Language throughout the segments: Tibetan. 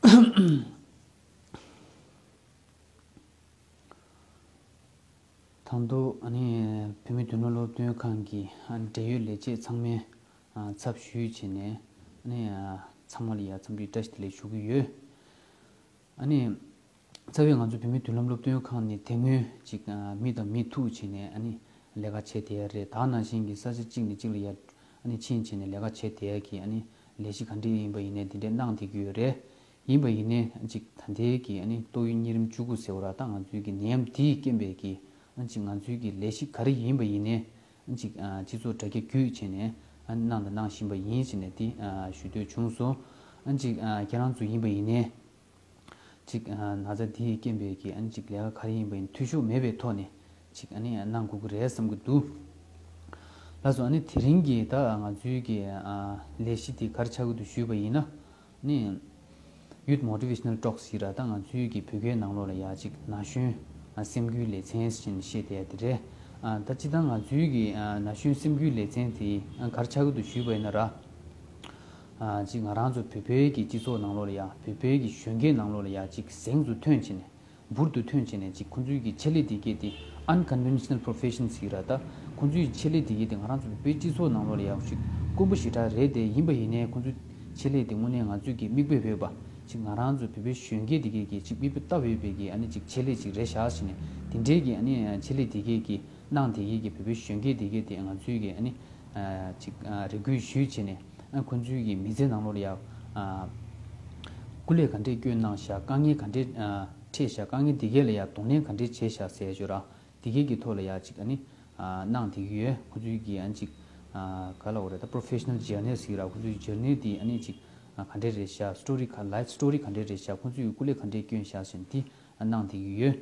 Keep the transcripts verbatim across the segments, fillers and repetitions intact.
དང་ཐོག་ཨ་ནི་བོད་མིའི་མདུན་ལམ་སློབ་སྟོན་ཁང་གི་ཨ་ནི་འབྲེལ་ཡོད་ལས་བྱེད་ཚང་མའི་ཨ་ཚབ་ཞུས་བྱས་ནས་ཨ་ནི་ཨ་ཚང་མ་ལ་ཡ་འཚམས་འདྲི་བཀྲ་ཤིས་བདེ་ལེགས་ཞུ་གི་ཡོད། ཨ་ནི་རྩ་བའི་ང་ཚོ་བོད་མིའི་མདུན་ལམ་སློབ་སྟོན་ཁང་ནི་དེ་སྔོན་ཅིག་ཨ་མི་དང་མི་ཐུག་བྱས་ནས་ཨ་ནི་ལས་ཀ་བྱས་བསྡད་ཡ་རེད། ད་ནང་བཞིན་གྱི་ས་ཆ་གཅིག་ནས་གཅིག་ལ་ཡ་ཨ་ནི་ཕྱིན་བྱས་ནས་ལས་ཀ་བྱས་བསྡད་ཡ་གི་ཨ་ནི་ལས་གཞི་ག་འདྲ་ཡིན་པ་ཡིན་ནའི་དེ་འདྲས་གནང་བསྡད་ཀྱི་ཡོད་རེད། ཡིན་པ་ཡིན་ནའི་ཅིག་ད་ལྟའི་གི་ཨ་ནི་ཏོག་དབྱིབས་གཉན་རིམས་བཅུ་དགུ་ཟེར་བ་ར་ད་ང་ཚོའི་གི་ནད་ཡམས་དེས་རྐྱེན་པས་གི་ཨ་ཅིག་ང་ཚོའི་གི་ལས་གཞི་ག་རེ་ཡིན་པ་ཡིན་ནའི་ཨ་ཅིག་ཨ་སྤྱི་ཚོགས་དྲ་རྒྱ་བརྒྱུད་བྱས་ནས་ཨ་གནང་དང་གནང་བཞིན་པ་ཡིན་ཞེས་ནས་དེ་ཨ་ཞུ་འདོད་བྱུང་སོང་། ཨ་ཅིག་ཨ་ཁྱེད་རང་ཚོ་ཡིན་པ་ཡིན་ནའི་ཅིག་ཨ་ན་ཚ་དེས་རྐྱེན་པས་གི་ཨ་ཅིག་ལས་ཀ་ག་རེ་ཡིན་པ་ཡིན་འཐུས་ཤོར་མེད་པའི་ཐོག་ནས་ཅིག་ཨ་ནི་གནང་དགོས་ཀྱི་རེད་བསམ་གྱི་འདུག་ལགས་སོ། ཨ་ནི་དེ་རིང་གི་ད་ང་ཚོའི་གི་ཨ་ལས་གཞི་དེ་ག་རེ་ཆགས་ཀྱི་འདུག་ཞུས་པ་ཡིན་ན། ནི། Youth Motivational Talks ཞེས་ར་ད་ང་ཚོའི་གི་བོད་སྐད་ནང་ལོགས་ལ་ཡ་གཅིག་ན་གཞོན་སེམས་འགུལ་ལེ་ཚན་ཞེས་བཤད་བསྡད་ཡ་དེ་རེད། ཨ་ད་སྤྱིར་བཏང་ང་ཚོའི་གི་ཨ་ན་གཞོན་སེམས་འགུལ་ལེ་ཚན་དེ་ཨ་ག་རེ་ཆགས་ཀྱི་འདུག་ཞུས་པ་ཡིན་ན་ར། ཨ་གཅིག་ང་རང་ཚོ་བོད་པའི་གི་སྤྱི་ཚོགས་ནང་ལོགས་ལ་ཡ་བོད་པའི་གི་གཞོན་སྐྱེས་ནང་ལོགས་ལ་ཡ་གཅིག་གཟེངས་སུ་ཐོན་བྱས་ནས། འབུར་དུ་ཐོན་བྱས་ནས་ཅིག་ཁོང་ཚོའི་གི་ཆེད་ལས་དེ་གས་དེ་unconventional professions ཡིན་ར། ད་ཁོང་ཚོའི་ཆེད་ལས་དེ་གས་དེ་ང་རང་ཚོ་བོད་པའི་སྤྱི་ཚོགས་ནང་ལོགས་ལ་ཡག་ཞིག་དཀོན་པོ་ཞེ་དྲག་རེད། དེ་ཡིན་པ་ཡིན་ནའི་ཁོང་ཚོའི་ཆེད་ལས་དེ་དངོས་གནས་ང་ཚོའི་གི་མིག་དཔེ་འོས་པ་ཅིག་ང་རང་ཚོ་བོད་པའི་གཞོན་སྐྱེས་དེ་གས་ཀྱི་ཅིག་མིག་དཔེ་ལྟ་འོས་པའི་གི་ཨ་ནི་ཅིག་ཆེད་ལས་ཅིག་རེད་ཤག་ཟེར་ནས་དེ་འདྲའི་གི་ཨ་ནི་ཆེད་ལས་དེ་གས་ཀྱི་གནང་དེ་གས་ཀྱི་བོད་པའི་གཞོན་སྐྱེས་དེ་གས་དེ་ང་ཚོའི་གི་ཨ་ནི་ཅིག་རེ་སྐུལ་ཞུས་བྱས་ནས་ཁོང་ཚོའི་གི་མི་ཚེ་ནང་ལོགས་ལ་ཡག་སྐུ་ལས་ག་འདྲས་བསྐྱོན་གནང་ཤག་དཀའ་ངལ་ག་འདྲས་འཕྲད་ཤག་དཀའ་ངལ་དེ་གས་ལ་ཡ་གདོང་ལེན་ག་འདྲས་བྱས་ཤག་ཟེར་ཞུ་ར། དེ་གས་ཀྱི་ཐོག་ལ་ཡ་ཅིག་ཨ་ནི་གནང་དེ་གི་ཡོད། ཁོ་ཚོའི་གི་ཨ་ནི་ཅིག་ག་ལ་འོ་རེད། ད་professional journey ཟེར་ར། ཁོ་ཚོའི་journey དེ་ཨ་ནི་ཅིག་ག་འདྲས་རེད་ཤག story ག life story ག་འདྲས་རེད་ཤག་ཁོ་ཚོའི་སྐུ་ལས་ག་འདྲས་བསྐྱོན་ཤག་ཟེར་ནས་དེ་གནང་དེ་གི་ཡོད།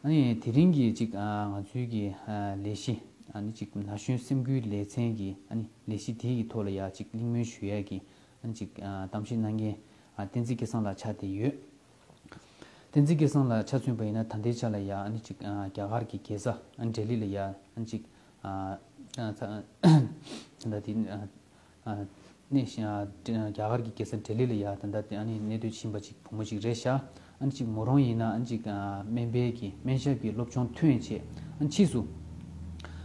ཨ་ནི་དེ་རིང་གི་ཅིག་ང་ཚོའི་གི་ལས་གཞི་ཨ་ནི་ཅིག་ན་གཞོན་སེམས་འགུལ་ལེ་ཚན་གི་ཨ་ནི་ལས་གཞི་དེ་གི་ཐོག་ལ་ཡ་ཅིག་གླེང་མོལ་ཞུ་ཡ་གི་ཨ་ནི་ཅིག་གཏམ་བཤད་གནང་མཁན་བསྟན་འཛིན་སྐལ་བཟང་ལགས་ཆགས་བསྡད་ཡོད། བསྟན་འཛིན་སྐལ་བཟང་ལགས་ཆ་མཚོན་པ་ཡིན་ན་ད་ལྟའི་ཆ་ལ་ཡ་ཨ་ནི་ཅིག་རྒྱ་གར་གྱི་རྒྱལ་ས་ལྡི་ལི་ལ་ཡ་ཨ་ནི་ཅིག་ད་ལྟ་དེ་གནས་རྒྱ་གར་གྱི་རྒྱལ་ས་ལྡི་ལི་ལ་ཡ་ད་ལྟ་དེ་ཨ་ནི་གནས་སྡོད་ཕྱིན་པ་ཅིག་བུ་མོ་ཅིག་རེད་ཤག་ཨ་ནི་ཅིག་མོ་རང་ཡིན་ན་ཨ་ནི་ཅིག་སྨན་པའི་གི་སྨན་ཞབས་ཀྱི་སློབ་སྦྱོང་ཐོན་བྱས་ཨ་ནི་ཕྱིས་སུ་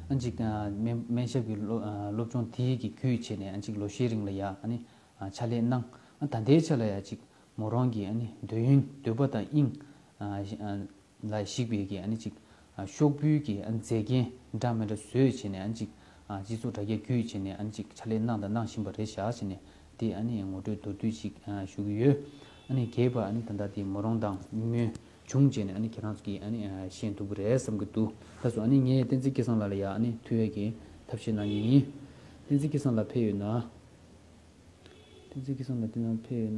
ཨ་ནི་ཅིག་སྨན་སྨན་ཞབས་ཀྱི་སློབ་སློབ་སྦྱོང་དེའི་གི་བརྒྱུད་བྱས་ནས་ཨ་ནི་ཅིག་ལོ་ཤས་རིང་ལ་ཡ་ཨ་ནི་ཕྱག་ལས་གནང་། ཨ་ད་ལྟའི་ཆ་ལ་ཡ་ཅིག་མོ་རང་གི་ཨ་ནི་འདོད་ཡོན་འདོད་པ་དང་དབྱིངས་ལ་གཞིགས་པའི་གི་ཨ་ནི་ཅིག་ཤོག་བུའི་གི་ཨ་ནི་མཛེས་རྒྱན་འདྲ་མི་འདྲ་བཟོས་བྱས་ནས་ཨ་ནི་ཅིག་སྤྱི་ཚོགས་དྲ་རྒྱ་བརྒྱུད་བྱས་ནས་ཨ་ནི་ཅིག་ཕྱག་ལས་གནང་དང་གནང་བཞིན་པ་རེད་ཤག་ཟེར་ནས་དེ་ཨ་ནི་ངོ་སྤྲོད་མདོར་བསྡུས་ཅིག་ཞུ་གི་ཡོད། ཨ་ནི་རྒྱས་པ་ཨ་ནི་ད་ལྟ་དེ་མོ་རང་དང་གླེང་མོལ་བྱུང་བྱས་ནས་ཨ་ནི་ཁྱེད་རང་ཚོ་གིས་ཨ་ནི་ཤེས་ཐུབ་ཀྱི་རེད་བསམ་གྱི་འདུག་ལགས་སོ། ཨ་ནི་ངས་བསྟན་འཛིན་སྐལ་བཟང་ལགས་ལ་ཡ་ཨ་ནི་ཐུག་ཡས་ཀྱི་ཐབས་ཤེས་གནང་གི་ཡིན། བསྟན་འཛིན་སྐལ་བཟང་ལགས་ཕེབས་ཡོད་ན། བསྟན་འཛིན་སྐལ་བཟང་ལགས་དེ་ནང་ཕེབས་ཡོད་ན།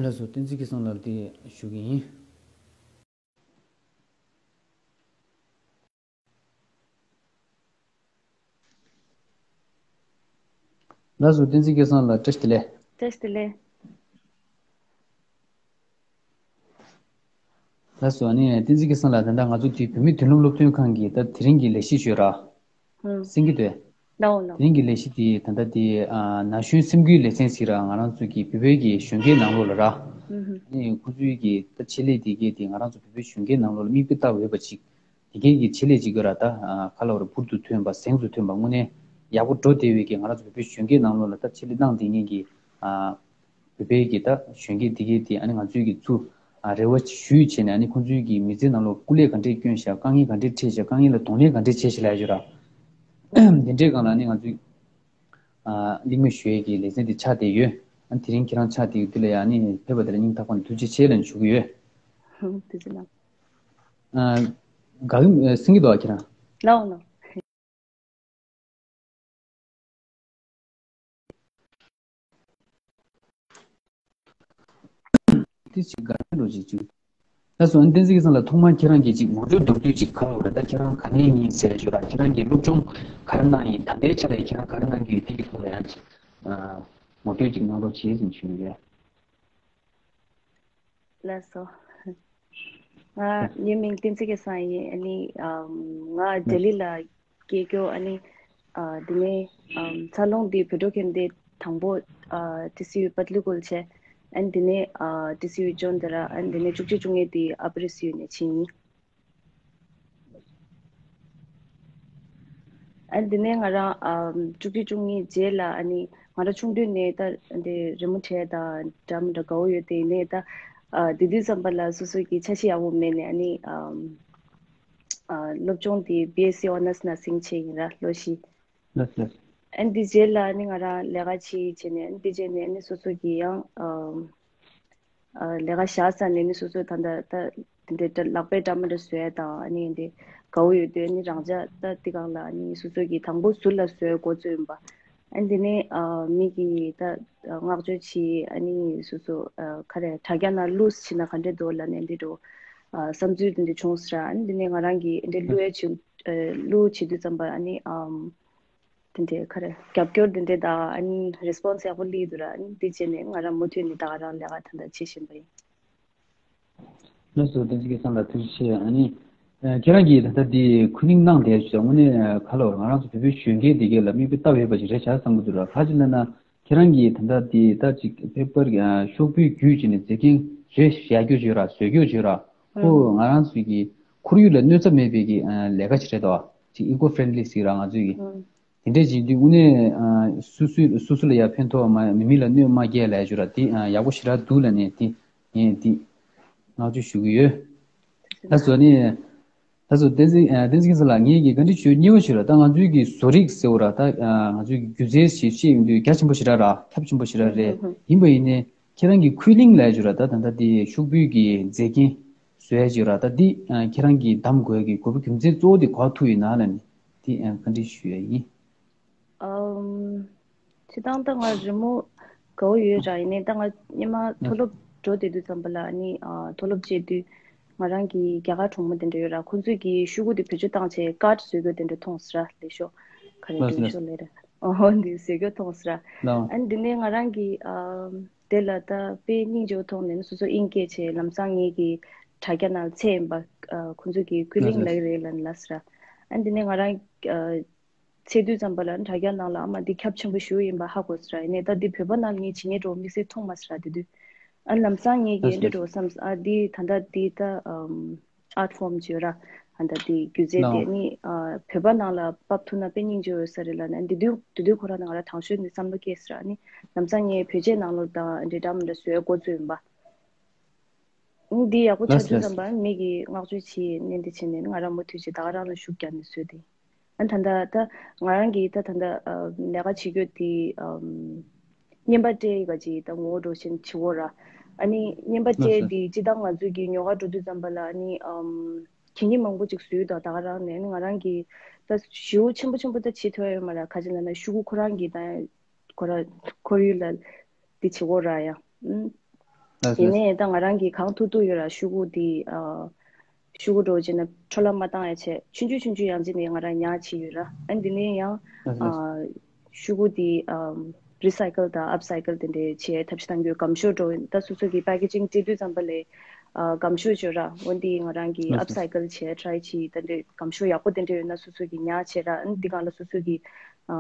ལགས་སོ། བསྟན་འཛིན་སྐལ་བཟང་ལགས་དེ་ཞུ་གི་ཡིན། ལགས་སོ། བསྟན་འཛིན་སྐལ་བཟང་ལགས་བཀྲ་ཤིས་བདེ་ལེགས། བཀྲ་ཤིས་བདེ་ལེགས། ལགས་སོ། ཨ་ནི་བསྟན་འཛིན་སྐལ་བཟང་ལགས་ད་ལྟ་ང་ཚོ་དེ་བོད་མིའི་མདུན་ལམ་སློབ་སྟོན་ཁང་གི་ད་དེ་རིང་གི་ལས་གཞི་ཞུས་ར། ཨང་། གསན་གྱི་འདུག་ལའོ་ལའོ། དེ་རིང་གི་ལས་གཞི་དེ་ད་ལྟ་དེ་ཨ་ན་གཞོན་སེམས་འགུལ་ལེ་ཚན་ཟེར་ར། ང་རང་ཚོ་གི་བོད་པའི་གི་གཞོན་སྐྱེས་ནང་ལོགས་ལ་ར། ཨུ་ཧུ། ཨ་ནི་ཁོ་ཚོའི་གི་ད་ཆེད་ལས་དེ་གས་དེ་ང་རང་ཚོ་བོད་པའི་གཞོན་སྐྱེས་ནང་ལོགས་ལ་མིག་དཔེ་ལྟ་འོས་པ་ཅིག་དེ་གས་ཀྱི་ཆེད་ལས་ཅིག་ཡོད་ར། ད་ཨ་ག་ལ་བར་འབུར་དུ་ཐོན་པ་གཟེངས་སུ་ཐོན་པ་དངོས་གནས་ཡག་པོ་འགྲོ་བསྡད་པའི་གི་ང་རང་ཚོ་བོད་པའི་གཞོན་སྐྱེས་ནང་ལོགས་ལ་ད་ཆེད་ལས་གནང་བསྡད་མཁན་གྱི་ཨ་བོད་པའི་གི་ད་གཞོན་སྐྱེས་དེ་གས་དེ་ཨ་ནི་ང་ཚོའི་གི་ཚུར་ཨ་རེ་བ་ཞུས་བྱས་ནས་ཨ་ནི་ཁོང་ཚོའི་གི་མི་ཚེ་ནང་ལོགས་སྐུ་ལས་ག་འདྲས་བསྐྱོན་ཤག་དཀའ་ངལ་ག་འདྲས་འཕྲད་ཤག་དཀའ་ངལ་ལ་གདོང་ལེན་ག་འདྲས་བྱས་ཤག་ལབ་ཡ་ཅིག་ཡོད་ར། དེ་འདྲའི་སྒང་ལ་ཨ་ནི་ང་ཚོའི་ཨ་གླེང་མོལ་ཞུ་ཡས་ཀྱི་ལེ་ཚན་དེ་ཆགས་བསྡད་ཡོད། ཨ་ནི་དེ་རིང་ཁྱེད་རང་ཆགས་བསྡད་ཡོད་དུས་ལ་ཡ་ཨ་ནི་ཕེབས་པ་དེ་ལ་སྙིང་ཐག་པ་ནས་ཐུགས་རྗེ་ཆེ་ལབ་ཞུ་གི་ཡོད། ཐུགས་རྗེ་གནང་། ཨ། དགའ་གི་ཨ་གསན་གྱི་འདུག་ཨ་ཁྱེད་རང་། ལའོ་ལའོ། དེ་ཅིག་དགའ་ནས་རོ་ཅིག་ཅིག་ལགས་སོ། བསྟན་འཛིན་སྐལ་བཟང་ལགས་ཐོག་མར་ཁྱེད་རང་གིས་ཅིག་ངོ་སྤྲོད་མདོར་བསྡུས་ཅིག་གང་ཡོད་རེད། ད་ཁྱེད་རང་ག་ནས་ཡིན་ཟེར་ཞུ་ར། ཁྱེད་རང་གིས་སློབ་སྦྱོང་ག་རེ་གནང་ཡིན། ད་ལྟའི་ཆ་ལ་ཁྱེད་རང་ག་རེ་གནང་གི་ཡོད། དེ་གི་ཐོག་ལ་ཡང་ཅིག་ཨ་ངོ་སྤྲོད་ཅིག་གནང་རོགས་བྱེད་ཟེར་ཞུ་གི་ཡོད། ལགས་སོ། ང་ངའི་མིང་བསྟན་འཛིན་སྐལ་བཟང་ཡིན། ཨ་ནི་ཨམ་ང་ལྡི་ལི་ལ་སྐྱེས་རྒྱུ། ཨ་ནི་ ཨ་དེ་ནས་ཨམ་འཚར་ལོངས་དེ་བོད་ཕྲུག་ཁྱིམ་སྡེ་དང་པོ་ཨ་ཊི་སི་ཡུ་པཏ་ལི་ཀུལ་བྱས། ཨན་དེ་ནས་ཨ་ཊི་སི་ཡུ་ཅོན་དེ་ར། ཨན་དེ་ནས་བཅུ་གཅིག་བཅུ་གཉིས་དེ་ཨ་པར་ཊི་སི་ཡུ་ནས་ཕྱིན་ཡིན། ཨ་འདི་ནས་ང་རང་ཨམ་བཅུ་གཅིག་བཅུ་གཉིས་རྗེས་ལ། ཨ་ནི་ང་རང་ཆུང་དུས་ནས་ད་འདི་རི་མོ་བྲིས་དང་འདྲ་མི་འདྲ་དགའ་བོ་ཡོད། དེ་ནས་ད་ཨ་དེ་དུས་ཙམ་པ་ལ་སོ་སོ་གི་འཆར་གཞི་ཡག་པོ་མེད་ནས། ཨ་ནི་ཨམ་ཨ་སློབ་སྦྱོང་དེ་བྷི་ཨེས་སི་ཨོ་ནར་སི་ནར་སིང་བྱས་ཡིན་ར། ལོ་བཞི། ལགས་ལགས། ཨ་འདི་རྗེས་ལ་ཨ་ནི་ང་རང་ལས་ཀ་བྱེད་བྱས་ནས། ཨ་འདི་རྗེས་ནས་ཨ་ནི་སོ་སོ་གི་ཡང་ཨམ། ལས་ཀ་བཞག་ཚར་ནས་ནི་སོ་སོ་ད་ལྟ་ད་དེ་འདྲའི་ལག་པས་འདྲ་མི་འདྲ་བཟོས་དང་། ཨ་ནི་འདི་དགའ་བོ་ཡོད་དུས། ཨ་ནི་རང་ཅག་ད་དེ་གང་ལ་ཨ་ནི་སོ་སོ་གིས་དང་པོ་ཟུར་ལ་བཟོས་འགོ་བཙུགས་ཡིན་པ། ཨ་ནི་དེ་ནས་ཨ་མི་གིས་ད་བསྔགས་བརྗོད་བྱས། ཨ་ནི་སོ་སོ་ཨ་ག་རེ་དྲ་རྒྱ་ནང་བླུགས་བྱས་ན་ག་འདྲས་འདུག་ལབ་ནས་འདི་འདྲ་བསམ་ཚུལ་དེ་འདྲ་བྱུང་ཟེར། ཨ་ནི་དེ་ནས་ང་རང་གིས་འདི་འདྲ་བླུགས་ཡས་བྱེད་བླུགས་བྱེད་དུས་ཙམ་པ། ཨ་ནི་ཨམ། དེ་འདྲའི་ག་རེ་རྒྱབ་སྐྱོར་དེ་འདྲའི་དང་། ཨ་ནི་རེ་སི་པོན་སི་ཡག་པོ་སླེབས་འདུག་ར། ཨ་ནི་དེ་བྱས་ནས་ང་རང་མུ་མཐུད་ནས་ད་ག་རང་ལས་ཀ་ད་ལྟ་བྱེད་བཞིན་པ་ཡིན། ལགས་སོ། བསྟན་འཛིན་སྐལ་བཟང་ལགས་ཐུགས་རྗེ་ཆེ། ཨ་ནི་ཨ་ཁྱེད་རང་གིས་ད་ལྟ་འདི་ཁུ་ལིང་གནང་བསྡད་ཡོད་ཙང་། དངོས་གནས་ཨ་ག་ལབ་དགོས་རེད། ང་རང་ཚོ་བོད་པའི་གཞོན་སྐྱེས་འདི་གས་ལ་མིག་དཔེ་ལྟ་འོས་པ་ཞིག་རེད་བྱ་བསམ་གྱི་འདུག་ར། ག་ཅི་ལབ་ན་ཁྱེད་རང་གིས་ད་ལྟ་འདི་ད་ཅིག་པེ་པར་ཨ་ཤོག་བུའི་བརྒྱུད་བྱས་ནས་མཛེས་རྒྱན་བཟོས་བཞག་རྒྱུ་བྱོས་ར། བཟོས་རྒྱུ་བྱོས་ར། ཁོ་ང་རང་ཚོའི་གི་ཁོར་ཡུག་ལ་གནོད་འཚེ་མེད་པའི་གི་ཨ་ལས་ཀ་ཞིག་རེད་དོ། ཅིག་ཨི་ཀོ་ཕེ་རེན་ཌི་ལི་ཟེར་ར་ང་ཚོའི་གི། དེ་འདྲས་བྱེད་དུས་དངོས་གནས་ཨ་སོ་སོའི་སོ་སོ་ལ་ཡ་ཕན་ཐོགས་མ། མི་མི་ལ་གནོད་མ་སྐྱེལ་ལབ་ཞུ་ར། དེ་ཨ་ཡག་པོ་ཞེ་དྲག་འདུག་ལབ་ནས་དེ་ངས་དེ་བསྔགས་བརྗོད་ཞུ་གི་ཡོད། ད་བཟོ་ནས་ད་བཟོ་བསྟན་འཛིན་ཨ་བསྟན་འཛིན་སྐལ་བཟང་ལགས། ངས་ཀྱི་བཀའ་འདྲི་ཞུ་གཉིས་པ་ཞུ་ར། ད་ང་ཚོའི་གི་བཟོ་རིག་ཟེར་བ་ར། ད་ཨ་ང་ཚོའི་གི་སྒྱུ་རྩལ་ཞེས་བཤད་ཡོང་དུས་རྒྱ་ཆེན་པོ་ཞེ་དྲག་ར། ཁྱབ་ཆེན་པོ་ཞེ་དྲག་རེད། ཡིན་པ་ཡིན་ནའི་ཁྱེད་རང་གི་ཁུ་ལིང་ལབ་ཞུ་ར། ད་ད་ད་དེ་ཤོག་བུའི་གི་མཛེས་རྒྱན་བཟོས་ཞུ་ར། ད་འདི་ཨ་ཁྱེད་རང་གིས་གདམ་དགོས་ཀྱི་དགོས་པ་རྒྱུ་མཚན་གཙོ་བོ་དེ་ག་པར་ཐུག་ཡོད་ན་ལབ་ནས་དེ་ཨ་བཀའ་འདྲི་ཞུ་ཡ་ཡིན། ཨམ། སྤྱིར་བཏང་ད་ང་རི་མོ་དགའ་བོ་ཡོད་ར། ཡིན་ནའི་ད་ང་སྔོན་མ་མཐོ་སློབ་འགྲོ་བསྡད་དུས་ཙམ་པ་ལ། ཨ་ནི་ཨ་མཐོ་སློབ་བྱེད་དུས་ང་རང་གི་རྒྱ་གར་གྲོགས་མོ་དེ་འདྲ་ཡོད་ར། ཁོང་ཚོས་ཀྱི་ཤོག་གུ་དེ་བེད་སྤྱོད་བཏང་བྱས་ཀར་ཌི་བཟོ་རྒྱུ་དེ་འདྲ་མཐོང་སོང་ར། ལས་ཤོག་ག་རེ་ལགས་སོ། འགྲེམས་ཤོག་ལབ་ར། ཨོ་འདི་བཟོ་རྒྱུ་མཐོང་སོང་ར། ལགས། ཨ་ནི་འདི་ནས་ང་རང་གི་ཨམ་དེ་ལ་ད་དཔེ་སྙིང་རྗེ་པོ་མཐོང་ནས་སོ་སོ་དབྱིན་སྐད་བྱས། ལམ་སང་ངེད་ཀྱི་དྲ་རྒྱ་ནང་ཚད་ཡིན་པ་ཨ་ཁོང་ཚོས་ཀྱི་ཁུ་ལིང་ལབ་ཀྱི་རེད་ལབ་ནས་ལབ་སོང་ར། ཨ་ནི་འདི་ནས་ང་རང་ཨ་ཚེ་དུས་ཙམ་པ་ལ་དྲ་རྒྱ་ནང་ལ་ཨ་མ་འདི་ཁྱབ་ཆེན་པོ་ཞེ་པོ་ཡིན་པ་ཧ་གོ་སོང་ར། ཡིན་ནའི་ད་འདི་བོད་པ་ནང་ལ་ངས་བྱེད་མཁན་འདྲ་པོ་དམིགས་བསལ་མཐོང་མ་སོང་ར། དེ་དུས་ཨ་ལམ་སང་ངས་ཀྱི་ལགས་འདི་འདྲ་པོ་བསམ་སོང་། ཨ་འདི་ད་ལྟ་འདི་ད་ཨམ་ཨར་ཊི་ཕོམ་བརྗོད་ར། ཨ་ད་འདི་སྒྱུ་རྩལ་དེ་ལགས། ནི་ཨ་བོད་པ་ནང་ལ་ཕབ་ཐུབ་ན་དཔེ་སྙིང་རྗེ་པོ་ཡོད་ས་རེད་ལབ་ནས། དེ་དུས་དེ་དུས་ཁོ་རང་ནང་ལ་དང་ཤོས་ནས་བསམ་བློ་སྐྱེས་སོང་ར། ཨ་ནི་ལམ་སང་ངས་བོད་ཆས་ནང་ལོགས་དང་འདི་འདྲ་མི་འདྲ་བཟོས་འགོ་བཙུགས་ཡིན་པ། འདི་ཡག་པོ་ཆགས་ལགས་དུས་ཙམ་ལགས། པ་མི་གིས་བསྔགས་བརྗོད་བྱས། ནས་འདི་བྱས་ནས་ང་རང་མུ་མཐུད་བྱས། ད་ག་རང་ལ་ཤུགས་རྒྱག་ནས་བཟོས་ཏེ། ཨ་ད་ལྟ་ད་ང་རང་གིས་ད་ད་ལྟ་ཨ་ལས་ཀ་བྱེད་རྒྱུ་དེ་ཨམ་བརྙན་པར་སྤྲད་ཡི་ག་ཅིག་ད་ངོ་བོ་འདྲ་བོ་ཞིག་བྱེད་དགོས་ར། ཨ་ནི་བརྙན་པར་ལགས་སྤྲད་སོ། དེ་སྤྱིར་བཏང་ང་ཚོས་ཀྱི་ཉོ་ག་འགྲོ་དུས་ཙམ་པ་ལ་ཨ་ནི་ཨམ་གད་སྙིགས་མང་པོ་ཅིག་བཟོས་ཡོད་དོ། ད་ག་རང་ནས། ཨ་ནི་ང་རང་གིས་ད་ཞེ་པོ་ཆེན་པོ་ཆེན་པོ་ད་བྱེད་ཐུབ་ཡ་ཡོད་མ་རེད། ག་ཅི་ལབ་ན་ཤོག་གུ་ཁོ་རང་གིས་ད་ཁོ་ར་ཁོར་ཡུག་ལ་འདི་བྱེད་དགོས་ར་ཡ། ཨུམ། ལགས་ཡིན་ནའི་ད་ང་རང་གིས་གང་ཐུབ་ཐུབ་ཡོད་ར། ཤོག་གུ་འདི་ཨ་ཤོག་གུ་འདྲ་བོ་བྱས་ན་འཕྲོ་བརླག་མ་བཏང་ཡ་བྱས། ཆུང་ཆུང་ཆུང་ཆུང་ཡང་བྱས་ནས་ང་རང་ཉར་བྱས་ཡོད་ར། ཨ་འདི་ནས་ཡང་ལགས་ལགས། ཨ་ཤོག་གུ་འདི་ཨམ་རི་སའི་ཀལ་དང་ཨབ་སའི་ཀལ་དེ་འདྲའི་བྱེད་ཐབས་ཤེས་གཏང་རྒྱུ། སྒམ་ཤོག་འདྲ་བོ་ད་སོ་སོ་གི་པེ་ཀེ་ཇིང་སྤྲད་དུས་ཙམ་པ་ལ་ཨ་སྒམ་ཤོག་བྱོས་ར། འོ་འདི་ང་རང་གིས་ལགས་ཨབ་སའི་ཀལ་བྱས་ཊ་རའི་བྱས། དེ་འདྲའི་སྒམ་ཤོག་ཡག་པོ་དེ་འདྲ་ཡོད་ན་སོ་སོ་གིས་ཉར་བྱས་ར། ཨ་འདི་སྒང་ལ་སོ་སོ་གིས་ཨ་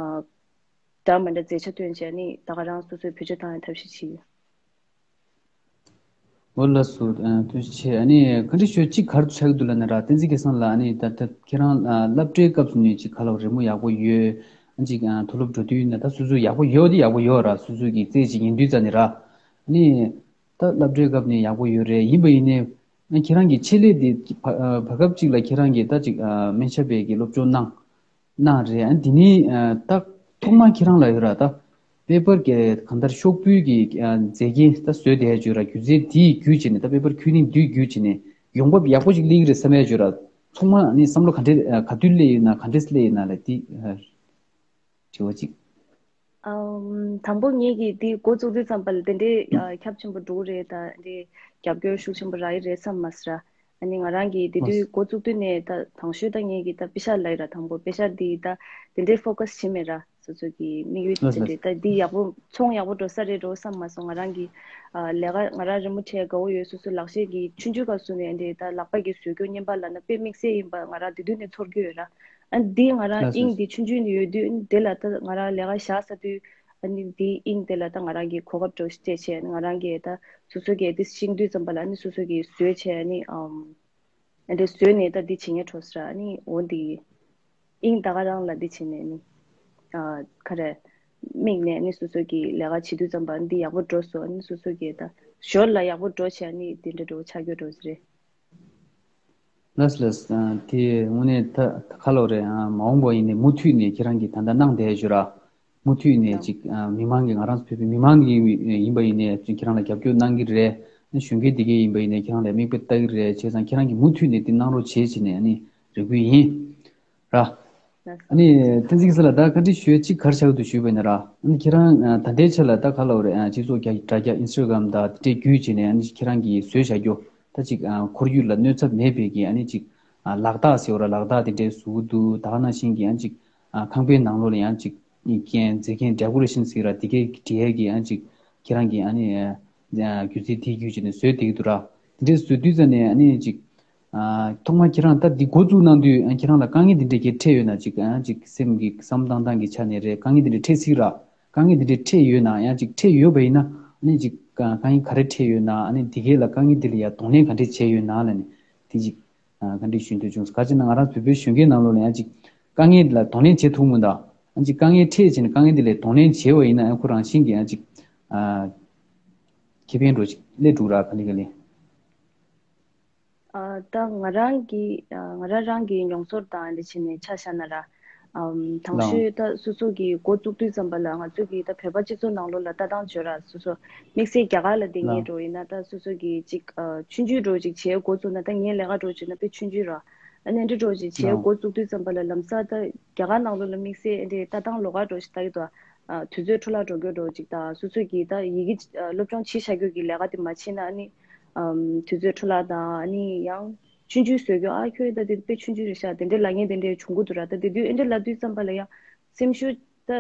འདྲ་མི་འདྲ་མཛེས་ཆ་སྟོན་བྱས་ནས་ད་ག་རང་སོ་སོའི་བེད་སྤྱོད་བཏང་ཡའི་ཐབས་ཤེས་བྱས་ཡོད། འོ་ལགས་སོ། ཨ་ཐུགས་རྗེ་ཆེ། ཨ་ནི་བཀའ་འདྲི་ཞུ་གཅིག་ག་རེ་ཆགས་ཀྱི་འདུག་ལབ་ན་ར། བསྟན་འཛིན་སྐལ་བཟང་ལགས། ཨ་ནི་ད་ལྟ་ཁྱེད་རང་ཨ་སློབ་གྲྭའི་སྐབས་སུ་ནས་ཅིག་ག་ལབ་རི་མོ་ཡག་པོ་ཡོད། ཨ་ཅིག་ཨ་མཐོ་སློབ་འགྲོ་དུས་ན་ད་སོ་སོ་ཡག་པོ་ཡོད་དེ་ཡག་པོ་ཡོད་ར། སོ་སོ་གི་རྩལ་ཅིག་ཡིན་དུས་ཙ་ནས་ར། ཨ་ནི་ད་སློབ་གྲྭའི་སྐབས་ནས་ཡག་པོ་ཡོད་རེད། ཡིན་པ་ཡིན་ནའི་ཨ་ཁྱེད་རང་གི་ཆེད་ལས་དེ་བར་བར་སྐབས་ཅིག་ལ་ཁྱེད་རང་གིས་ད་ཅིག་ཨ་སྨན་ཞབས་པའི་གི་སློབ་སྦྱོང་གནང་གནང་རེད། ཨ་འདི་ནི་ཨ་ད་ཐོག་མར་ཁྱེད་རང་ལ་ཡོད་ར། ད་པེ་པར་གྱི་གང་ལྟར་ཤོག་བུའི་གི་ཨ་མཛེས་རྒྱན་ད་བཟོས་བསྡད་ཡོད་ར། སྒྱུ་རྩལ་འདིའི་བརྒྱུད་བྱས་ནས་ད་པེ་པར་ཁུ་ལིང་འདིའི་བརྒྱུད་བྱས་ནས་ཡོང་འབབ་ཡག་པོ་ཞིག་སླེབས་ཀྱི་རེད་བསམ་ཡ་ཡོད་ར། ཐོག་མར་ནི་བསམ་བློ་ག་འདྲས་ཨ་ག་དུས་སླེབས་ཡོད་ན་ག་འདྲས་སླེབས་ཡོད་ན་ལབ་དེ་ཨ་དྲི་བ་གཅིག་ཨམ། དང་པོ་ངེད་ཀྱིས་འདི་འགོ་བཙུགས་དུས་ཙམ་པ་ལ་དེ་འདྲའི་ཨ་ཁྱབ་ཆེན་པོ་འགྲོ་གི་རེད། ད་འདི་རྒྱབ་སྐྱོར་ཤུགས་ཆེན་པོ་རག་གི་རེད་བསམ་མ་སོང་ར། ཨ་ནི་ང་རང་གིས་དེ་དུས་འགོ་བཙུགས་དུས་ནས་ད་དང་ཤོས་ད་ངེད་ཀྱིས་ད་པེ་ཤག་ལབ་ཡོད་ར། དང་པོ་པེ་ཤག་འདི་ད་དེ་འདྲའི་ཕོ་ཀ་སི་བྱེད་མེད་ར། སོ་སོ་གི་དམིགས་ཡུལ་ལགས་དེ་འདྲ། ད་འདི་ཡག་པོ་ཚོང་ཡག་པོ་འགྲོ་ས་རེད་འགྲོ་བསམ་མ་སོང་། ང་རང་གི་ཨ་ལས་ཀ་ང་རང་རི་མོ་བྲིས་དགའ་བོ་ཡོད། སོ་སོ་ལག་ཤེས་ཀྱི་ཆུང་ཆུང་སྐབས་སུ་ནས་འདི་ད་ལག་པ་གི་བཟོ་བཀོད་བརྙན་པ་ལབ་ན་དཔེ་དམིགས་བསལ་ཡིན་པ་ང་རང་དེ་དུས་ནས་ཚོར་གྱི་ཡོད་ར། ཨ་འདི་ང་རང་ལགས་དབྱིངས་འདི་ཆུང་ཆུང་ནས་ཡོད་དུས་དེ་ལ་ད་ང་རང་ལས་ཀ་བཞག་ས་དུས་ཨ་ནི་འདི་དབྱིངས་དེ་ལ་ད་ང་རང་གི་གོ་སྐབས་འགྲོ་ཤེས་བྱས་ང་རང་གི་ད་སོ་སོ་གི་དེ་ཤེས་དུས་ཙམ་པ་ལ་ཨ་ནི་སོ་སོ་གི་བཟོས་བྱས་ཨ་ནི་ཨམ། ཨ་འདྲ་བཟོས་ནས་ད་འདི་བྱེད་ངེས་འགྲོ་ཟེར། ཨ་ནི་འོ་འདི་དབྱིངས་ད་ག་རང་ལ་འདི་བྱེད་ནས་ནི་ཨ་ག་རེ་དམིགས་ནས་ནི་སོ་སོ་གི་ལས་ཀ་བྱེད་དུས་ཙམ་པ་འདི་ཡག་པོ་འགྲོ་སོང་། ཨ་ནི་སོ་སོ་གི་ད་ཞོར་ལ་ཡག་པོ་འགྲོ་བྱས་ཨ་ནི་འདི་འདྲ་འགྲོ་ཆགས་རྒྱུ་འགྲོ་ཟེར། ལགས་ལགས། ཨ་དེ་དངོས་གནས་ད་ད་ཁ་ལོ་རེད། ཨ་མ་འོངས་པ་ཡིན་ནའི་མུ་མཐུད་ནས་ཁྱེད་རང་གིས་ད་ལྟ་གནང་བསྡད་ཞུ་ར། མུ་མཐུད་ནས་ཅིག་ཨ་མི་མང་གིས་ང་རང་ཚོ་བོད་པའི་མི་མང་གིས་ཡིན་པ་ཡིན་ནའི་ཁྱེད་རང་ལ་རྒྱབ་སྐྱོར་གནང་གི་རེད། གཞོན་སྐྱེས་དེ་གས་ཡིན་པ་ཡིན་ནའི་ཁྱེད་རང་ལ་མིག་དཔེ་ལྟ་གི་རེད། བྱས་ཙང་ཁྱེད་རང་གིས་མུ་མཐུད་ནས་དེ་གནང་རོགས་བྱེད་ཅེས་ནས་ཨ་ནི་རེ་སྐུལ་ཡིན་ར། ཨ་ནི་བསྟན་འཛིན་སྐལ་བཟང་ལགས། ད་བཀའ་འདྲི་ཞུ་ཡ་གཅིག་ག་རེ་ཆགས་འདུག་ཞུས་པ་ཡིན་ན་ར། ཨ་ནི་ཁྱེད་རང་ཨ་ད་ལྟའི་ཆ་ལ་ད་ག་ལབ་རེད། ཨ་སྤྱི་ཚོགས་དྲ་རྒྱ་ཨིན་སི་ཊ་གྷ་རམ་དང་དེ་འདྲའི་བརྒྱུད་བྱས་ནས་ཨ་ནི་ཁྱེད་རང་གིས་བཟོས་བཞག་རྒྱུ་ད་ཅིག་ཨ་ཁོར་ཡུག་ལ་གནོད་འཚེ་མེད་པའི་གི་ཨ་ནི་ཅིག་ཨ་ལག་རྟགས་ཟེར་བ་ར། ལག་རྟགས་དེ་འདྲའི་བཟོ་གི་འདུག་ད་ག་ནང་བཞིན་གྱི་ཨ་ཅིག་ཨ་ཁང་པའི་ནང་ལོགས་ལ་ཡང་ཅིག་རྐྱེན་མཛེས་རྐྱེན་ཌེ་ཀོ་རེ་ཤན་ཟེར་ར། དེ་གའི་འབྲི་ཡས་ཀྱི་ཨ་ཅིག་ཁྱེད་རང་གིས་ཨ་ནི་ཨ་སྒྱུ་རྩལ་དེ་བརྒྱུད་བྱས་ནས་བཟོས་བསྡད་ཀྱི་འདུག་ར། དེ་འདྲའི་བཟོས་དུས་ཙམ་ནས་ཨ་ནི་ཅིག་ཨ་ཐོག་མར་ཁྱེད་རང་ད་འདི་འགོ་བཙུགས་གནང་དུས་ཨ་ཁྱེད་རང་ལ་དཀའ་ངལ་འདི་འདྲའི་གས་འཕྲད་ཡོད་ན། ཅིག་ཨ་ཅིག་སེམས་ཀྱི་བསམ་བློ་བཏང་སྟངས་ཀྱི་ཆ་ནས་རེད། དཀའ་ངལ་འདི་འདྲའི་འཕྲད་སྲིད་ར། དཀའ་ངལ་འདི་འདྲའི་འཕྲད་ཡོད་ན་ཡང་ཅིག་འཕྲད་ཡོད་པ་ཡིན་ན་ཨ་ནི་ཅིག་དཀའ་དཀའ་ངལ་ག་རེ་འཕྲད་ཡོད་ན། ཨ་ནི་འདི་གས་ལ་དཀའ་ངལ་འདི་ལ་ཡ་གདོང་ལེན་ག་འདྲས་བྱས་ཡོད་ན་ལབ་ནས་དེ་ཅིག་ཨ་ག་འདྲས་ཞུ་འདོད་བྱུང་། ག་ཅི་ན་ང་རང་བོད་པའི་གཞོན་སྐྱེས་ནང་ལོགས་ལ་ཡང་ཅིག་དཀའ་ངལ་ལ་གདོང་ལེན་བྱེད་ཐུབ་མི་འདུག་ཨ་ཅིག་དཀའ་ངལ་འཕྲད་བྱས་ནས་དཀའ་ངལ་འདི་ལ་གདོང་ལེན་བྱས་པ་ཡིན་ན་ཨ་ཁོ་རང་བཞིན་གྱིས་ཨ་ཅིག་ཨ་ཁེ་ཕན་འདྲ་ཅིག་སླེབས་འགྲོ་ར། ག་ལེ་ག་ལེ། ཨ་ད་ང་རང་གི་ཨ་ང་རང་རང་གི་མྱོང་ཚོར་དང་འདི་བྱས་ནས་ཆ་བཞག་ན་ར། ཨམ་དང་ལའོ། ཤོས་ད་སོ་སོ་གི་འགོ་བཙུགས་དུས་ཙམ་པ་ལ་ང་ཚོ་གི་ད་བོད་པ་སྤྱི་ཚོགས་ནང་ལོགས་ལ་ལྟ་སྟངས་བརྗོད་ར། སོ་སོ་དམིགས་བསལ་རྒྱ་གར་ལ་བསྡད་མཁན་ལའོ། འགྲོ་ཡིན་ན་ད་སོ་སོ་གི་ཅིག་ཨ་ཆུང་ཆུང་འགྲོ་ཅིག་བྱེད་འགོ་བཙུགས་ན་ད་ངའི་ལས་ཀ་འགྲོ་བྱས་ན་དཔེ་ཆུང་ཆུང་ར། ཨ་ནི་འདི་འགྲོ་ཅིག་བྱེད་ལའོ། འགོ་བཙུགས་དུས་ཙམ་པ་ལ་ལམ་སང་ད་རྒྱ་གར་ནང་ལོགས་ལ་དམིགས་བསལ་འདི་ལྟ་སྟངས་ལོགས་ཀ་འགྲོ་ཞིག་ལྟ་གི་འདུག་ཨ་དུས་ཚོད་འཕྲོ་བརླག་འགྲོ་རྒྱུ་འགྲོ་ཅིག་དང་སོ་སོ་གི་ད་ཡི་གེ་ཨ་སློབ་སྦྱོང་བྱེད་བྱ་རྒྱུ་གི་ལས་ཀ་དེ་མ་བྱས་ན་ཨ་ནི་ཨམ་དུས་ཚོད་འཕྲོ་བརླག་དང་ཨ་ནི་ཡང་ཆུང་ཆུང་བཟོ་རྒྱུ། ཨ་ཁྱོད་ད་དེ་དཔེ་ཆུང་ཆུང་རེད་ཤག་དེ་འདྲའི་ལབ་མཁན་དེ་འདྲའི་བྱུང་གི་འདུག་ར། ད་དེ་དུས་ཨེ་འདྲ་ལབ་དུས་ཙམ་པ་ལ་ཡང་སེམས་ཤུགས་ད་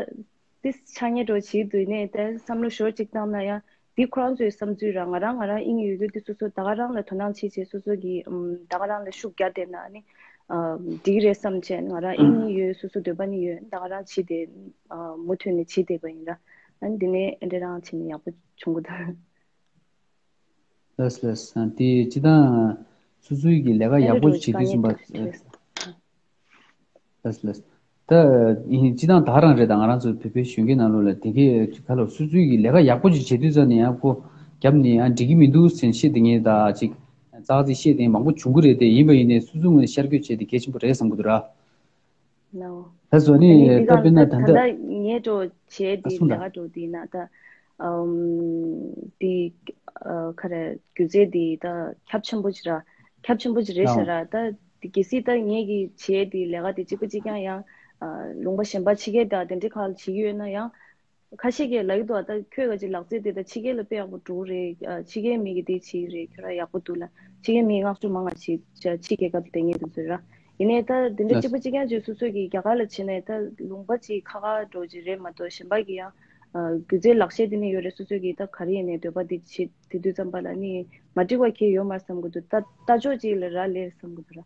དེ་ཆག་ཉེ་འགྲོ་བྱེད་དུས་ནས་ད་བསམ་བློ་ཞོར་གཅིག་བཏང་ན་ཡང་དེ་ཁོ་རང་ཚོའི་བསམ་ཚུལ་ར། ང་རང་ང་རང་དབྱིངས་ཡོད་དུས་དེ་སོ་སོ་ད་ག་རང་ལ་དོ་སྣང་བྱེད་བྱེད་སོ་སོ་གི་ཨམ་ད་ག་རང་ལ་ཤུགས་རྒྱག་བསྡད་ན་ཨ་ནི་ཨ་འགྲིག་རེད་བསམ་བྱས། ང་རང་དབྱིངས་ཡོད། སོ་སོ་འདོད་པ་ནི་ཡོད། ད་ག་རང་བྱེད་དེ་ཨ་མུ་མཐུད་ནས་བྱེད་བསྡད་པ་ཡིན་ར། ཨ་ནི་དེ་ནས་ཨེ་འདྲ་རང་བྱས་ནས་ཡག་པོ་བྱུང་གི་འདུག་ལགས་ལགས། དེ་སྤྱི་བཏང་སོ་སོའི་གི་ལས་ཀ་ཡག་པོ་བྱེད་དུས་ཙམ་པ། ལགས་ལགས། ད་ཡིན་སྤྱི་བཏང་ད་རང་རེད། ད་ང་རང་ཚོ་བོད་པའི་གཞོན་སྐྱེས་ནང་ལོགས་ལ་དེ་གས་ག་ལ་སོ་སོའི་གི་ལས་ཀ་ཡག་པོ་ཅིག་བྱེད་དུས་ཙམ་ནས་ཡང་ཁོ་རྒྱབ་ནས་ཡང་འགྲིག་གི་མི་འདུག་ཟེར་བཤད་དེ་ངས་ད་ཅིག་ཙག་ཙིག་བཤད་དེ་མང་པོ་བྱུང་གི་རེད། དེ་ཡིན་པ་ཡིན་ནའི་སོ་སོའི་ངོས་ནས་ཤར་བསྐྱོད་བྱས་དེ་གལ་ཆེན་པོ་རེད་བསམ་གི་འདུག་ར། ལའོ། ད་སོ་ནི་ཨ་ནི་འདི་ད་དཔེར་ན་ད་ད་ལྟ་ད་ལྟ་ངས་འགྲོ་བྱས་ཨ་དེ་གསུངས་ལས་ད་ཀ་འགྲོ་དེ་ན་ད་ཨམ་དེ་ཨ་ག་རེ་སྒྱུ་རྩལ་དེ་ད་ཁྱབ་ཆེན་པོ་ཅིག་ར། ཁྱབ་ཆེན་པོ་ཅིག་རེད་ཤག་ལའོ། ར། ད་དེ་གལ་སྲིད་ད་ངས་གི་བྱས་དེ་ལས་ཀ་དེ་གཅིག་པ་གཅིག་རྐྱང་ཡང་ཨ་ལུང་པ་གཞན་པ་ཕྱི་རྒྱལ་དང་དེ་འདྲའི་ཁག་ལ་བྱེད་ཀྱི་ཡོད་ན་ཡང་། ཁ་ཤས་ཀྱིས་ལབ་ཀྱི་འདུག་ད་ཁྱོད་ཀྱི་ལག་རྩལ་དེ་ད་ཕྱི་རྒྱལ་ལ་དཔེ་ཡག་པོ་འགྲོ་གི་རེད། ཨ་ཕྱི་རྒྱལ་མི་གིས་དེ་བྱེད་ཀྱི་རེད། ཁྱོད་རང་ཡག་པོ་འདུག་ལ་ཕྱི་རྒྱལ་མིས་བསྔགས་བརྗོད་མང་བ་བྱེད། ཕྱི་རྒྱལ་ཁབ་ལ་བསྡད་མཁན་དེ་ཚོ་ར། ཡིན་ནའི་ད་དེ་འདྲ་གཅིག་པ་གཅིག་རྐྱང་བྱས་སོ་སོ་གིས་རྒྱ་གར་ལ་ཕྱིན་ནའི་ད་ལུང་པ་གཅིག་ཁག་ཁག་འགྲོ་གི་རེད་མ་གཏོགས་གཞན་པ་གིས་ཡང་ཨ་སྒྱུ་རྩལ་ལག་ཤེས་དེ་ནི་ཡོད་རེད། སོ་སོ་གིས་ད་ག་རེ་ཡིན་ནའི་འདོད་པ་དེ་བྱེད་དེ་དུས་ཙམ་པ་ལ་ནི་མ་འགྲིག་པ་གང་ཡང་ཡོད་མ་རེད་བསམ་གྱི་འདུག་ད་ལྟ་ཕྱོགས་གཅིག་ལ་རག་ལས་བསམ་གྱི་འདུག་ར།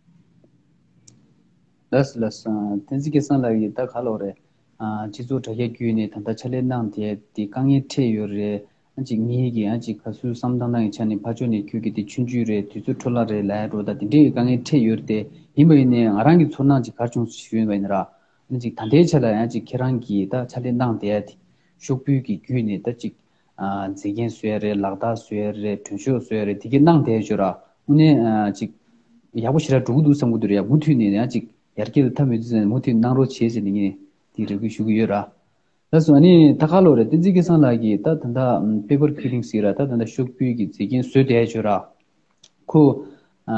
ལགས་ལགས། བསྟན་འཛིན་སྐལ་བཟང་ལགས་ཀྱིས་ད་ག་ལབ་རེད། ཨ་སྤྱི་ཚོགས་དྲ་རྒྱ་བརྒྱུད་ནས་ད་ལྟ་ཕྱག་ལས་གནང་བསྡད་དེ་དཀའ་ངལ་འཕྲད་ཡོད་རེད། ཨ་ཅིག་ངེད་ཀྱིས་ཨ་ཅིག་ག་ཚོད་བསམ་བཏང་སྟངས་ཀྱི་ཆ་ནས་ཕར་ཕྱོགས་ནས་ཁྱོད་ཀྱིས་དེ་ཆུང་ཆུང་རེད། དུས་ཚོད་འཕྲོ་བརླག་རེད་ལབ་ཡ་འགྲོ། ད་དེ་འདྲའི་དཀའ་ངལ་འཕྲད་ཡོད་རེད་དེ། ཡིན་པ་ཡིན་ནའི་ང་རང་གི་ཚོར་སྣང་ཅིག་ག་རེ་བྱུང་ཞུས་པ་ཡིན་ན་ར། ཨ་ཅིག་ད་ལྟའི་ཆ་ལ་ཡང་ཅིག་ཁྱེད་རང་གིས་ད་ཕྱག་ལས་གནང་བསྡད་དེ་ཤོག་བུའི་གི་བརྒྱུད་ནས་ད་ཅིག་ཨ་མཛེས་རྒྱན་བཟོ་ཡ་རེད། ལག་རྟགས་བཟོ་ཡ་རེད། མགྲོན་ཤོག་བཟོ་ཡ་རེད། དེ་གས་གནང་བསྡད་ཡོད་ར། དངོས་གནས་ཨ་ཅིག་ཡག་པོ་ཞེ་དྲག་འགྲོ་གི་འདུག་བསམ་གྱི་འདུག་ར། ཡ་མུ་མཐུད་ནས་ཡང་ཅིག་ཡར་རྒྱས་ལ་མཐའ་མེད་དུས་ཙམ་ནས་མུ་མཐུད་གནང་རོགས་བྱེད་ཟེར་ནས་ངས་དེ་རེ་སྐུལ་ཞུ་གི་ཡོད་ར། ལགས་སོ། ཨ་ནི་ད་ག་ལབ་རེད། བསྟན་འཛིན་སྐལ་བཟང་ལགས་ཀྱིས་ད་ད་ལྟ་པེ་པར་ཀུ་ལིང་ཟེར་ར། ད་ད་ལྟ་ཤོག་བུའི་གི་མཛེས་རྒྱན་བཟོས་བསྡད་ཡོད་ར། ཁོ་ཨ་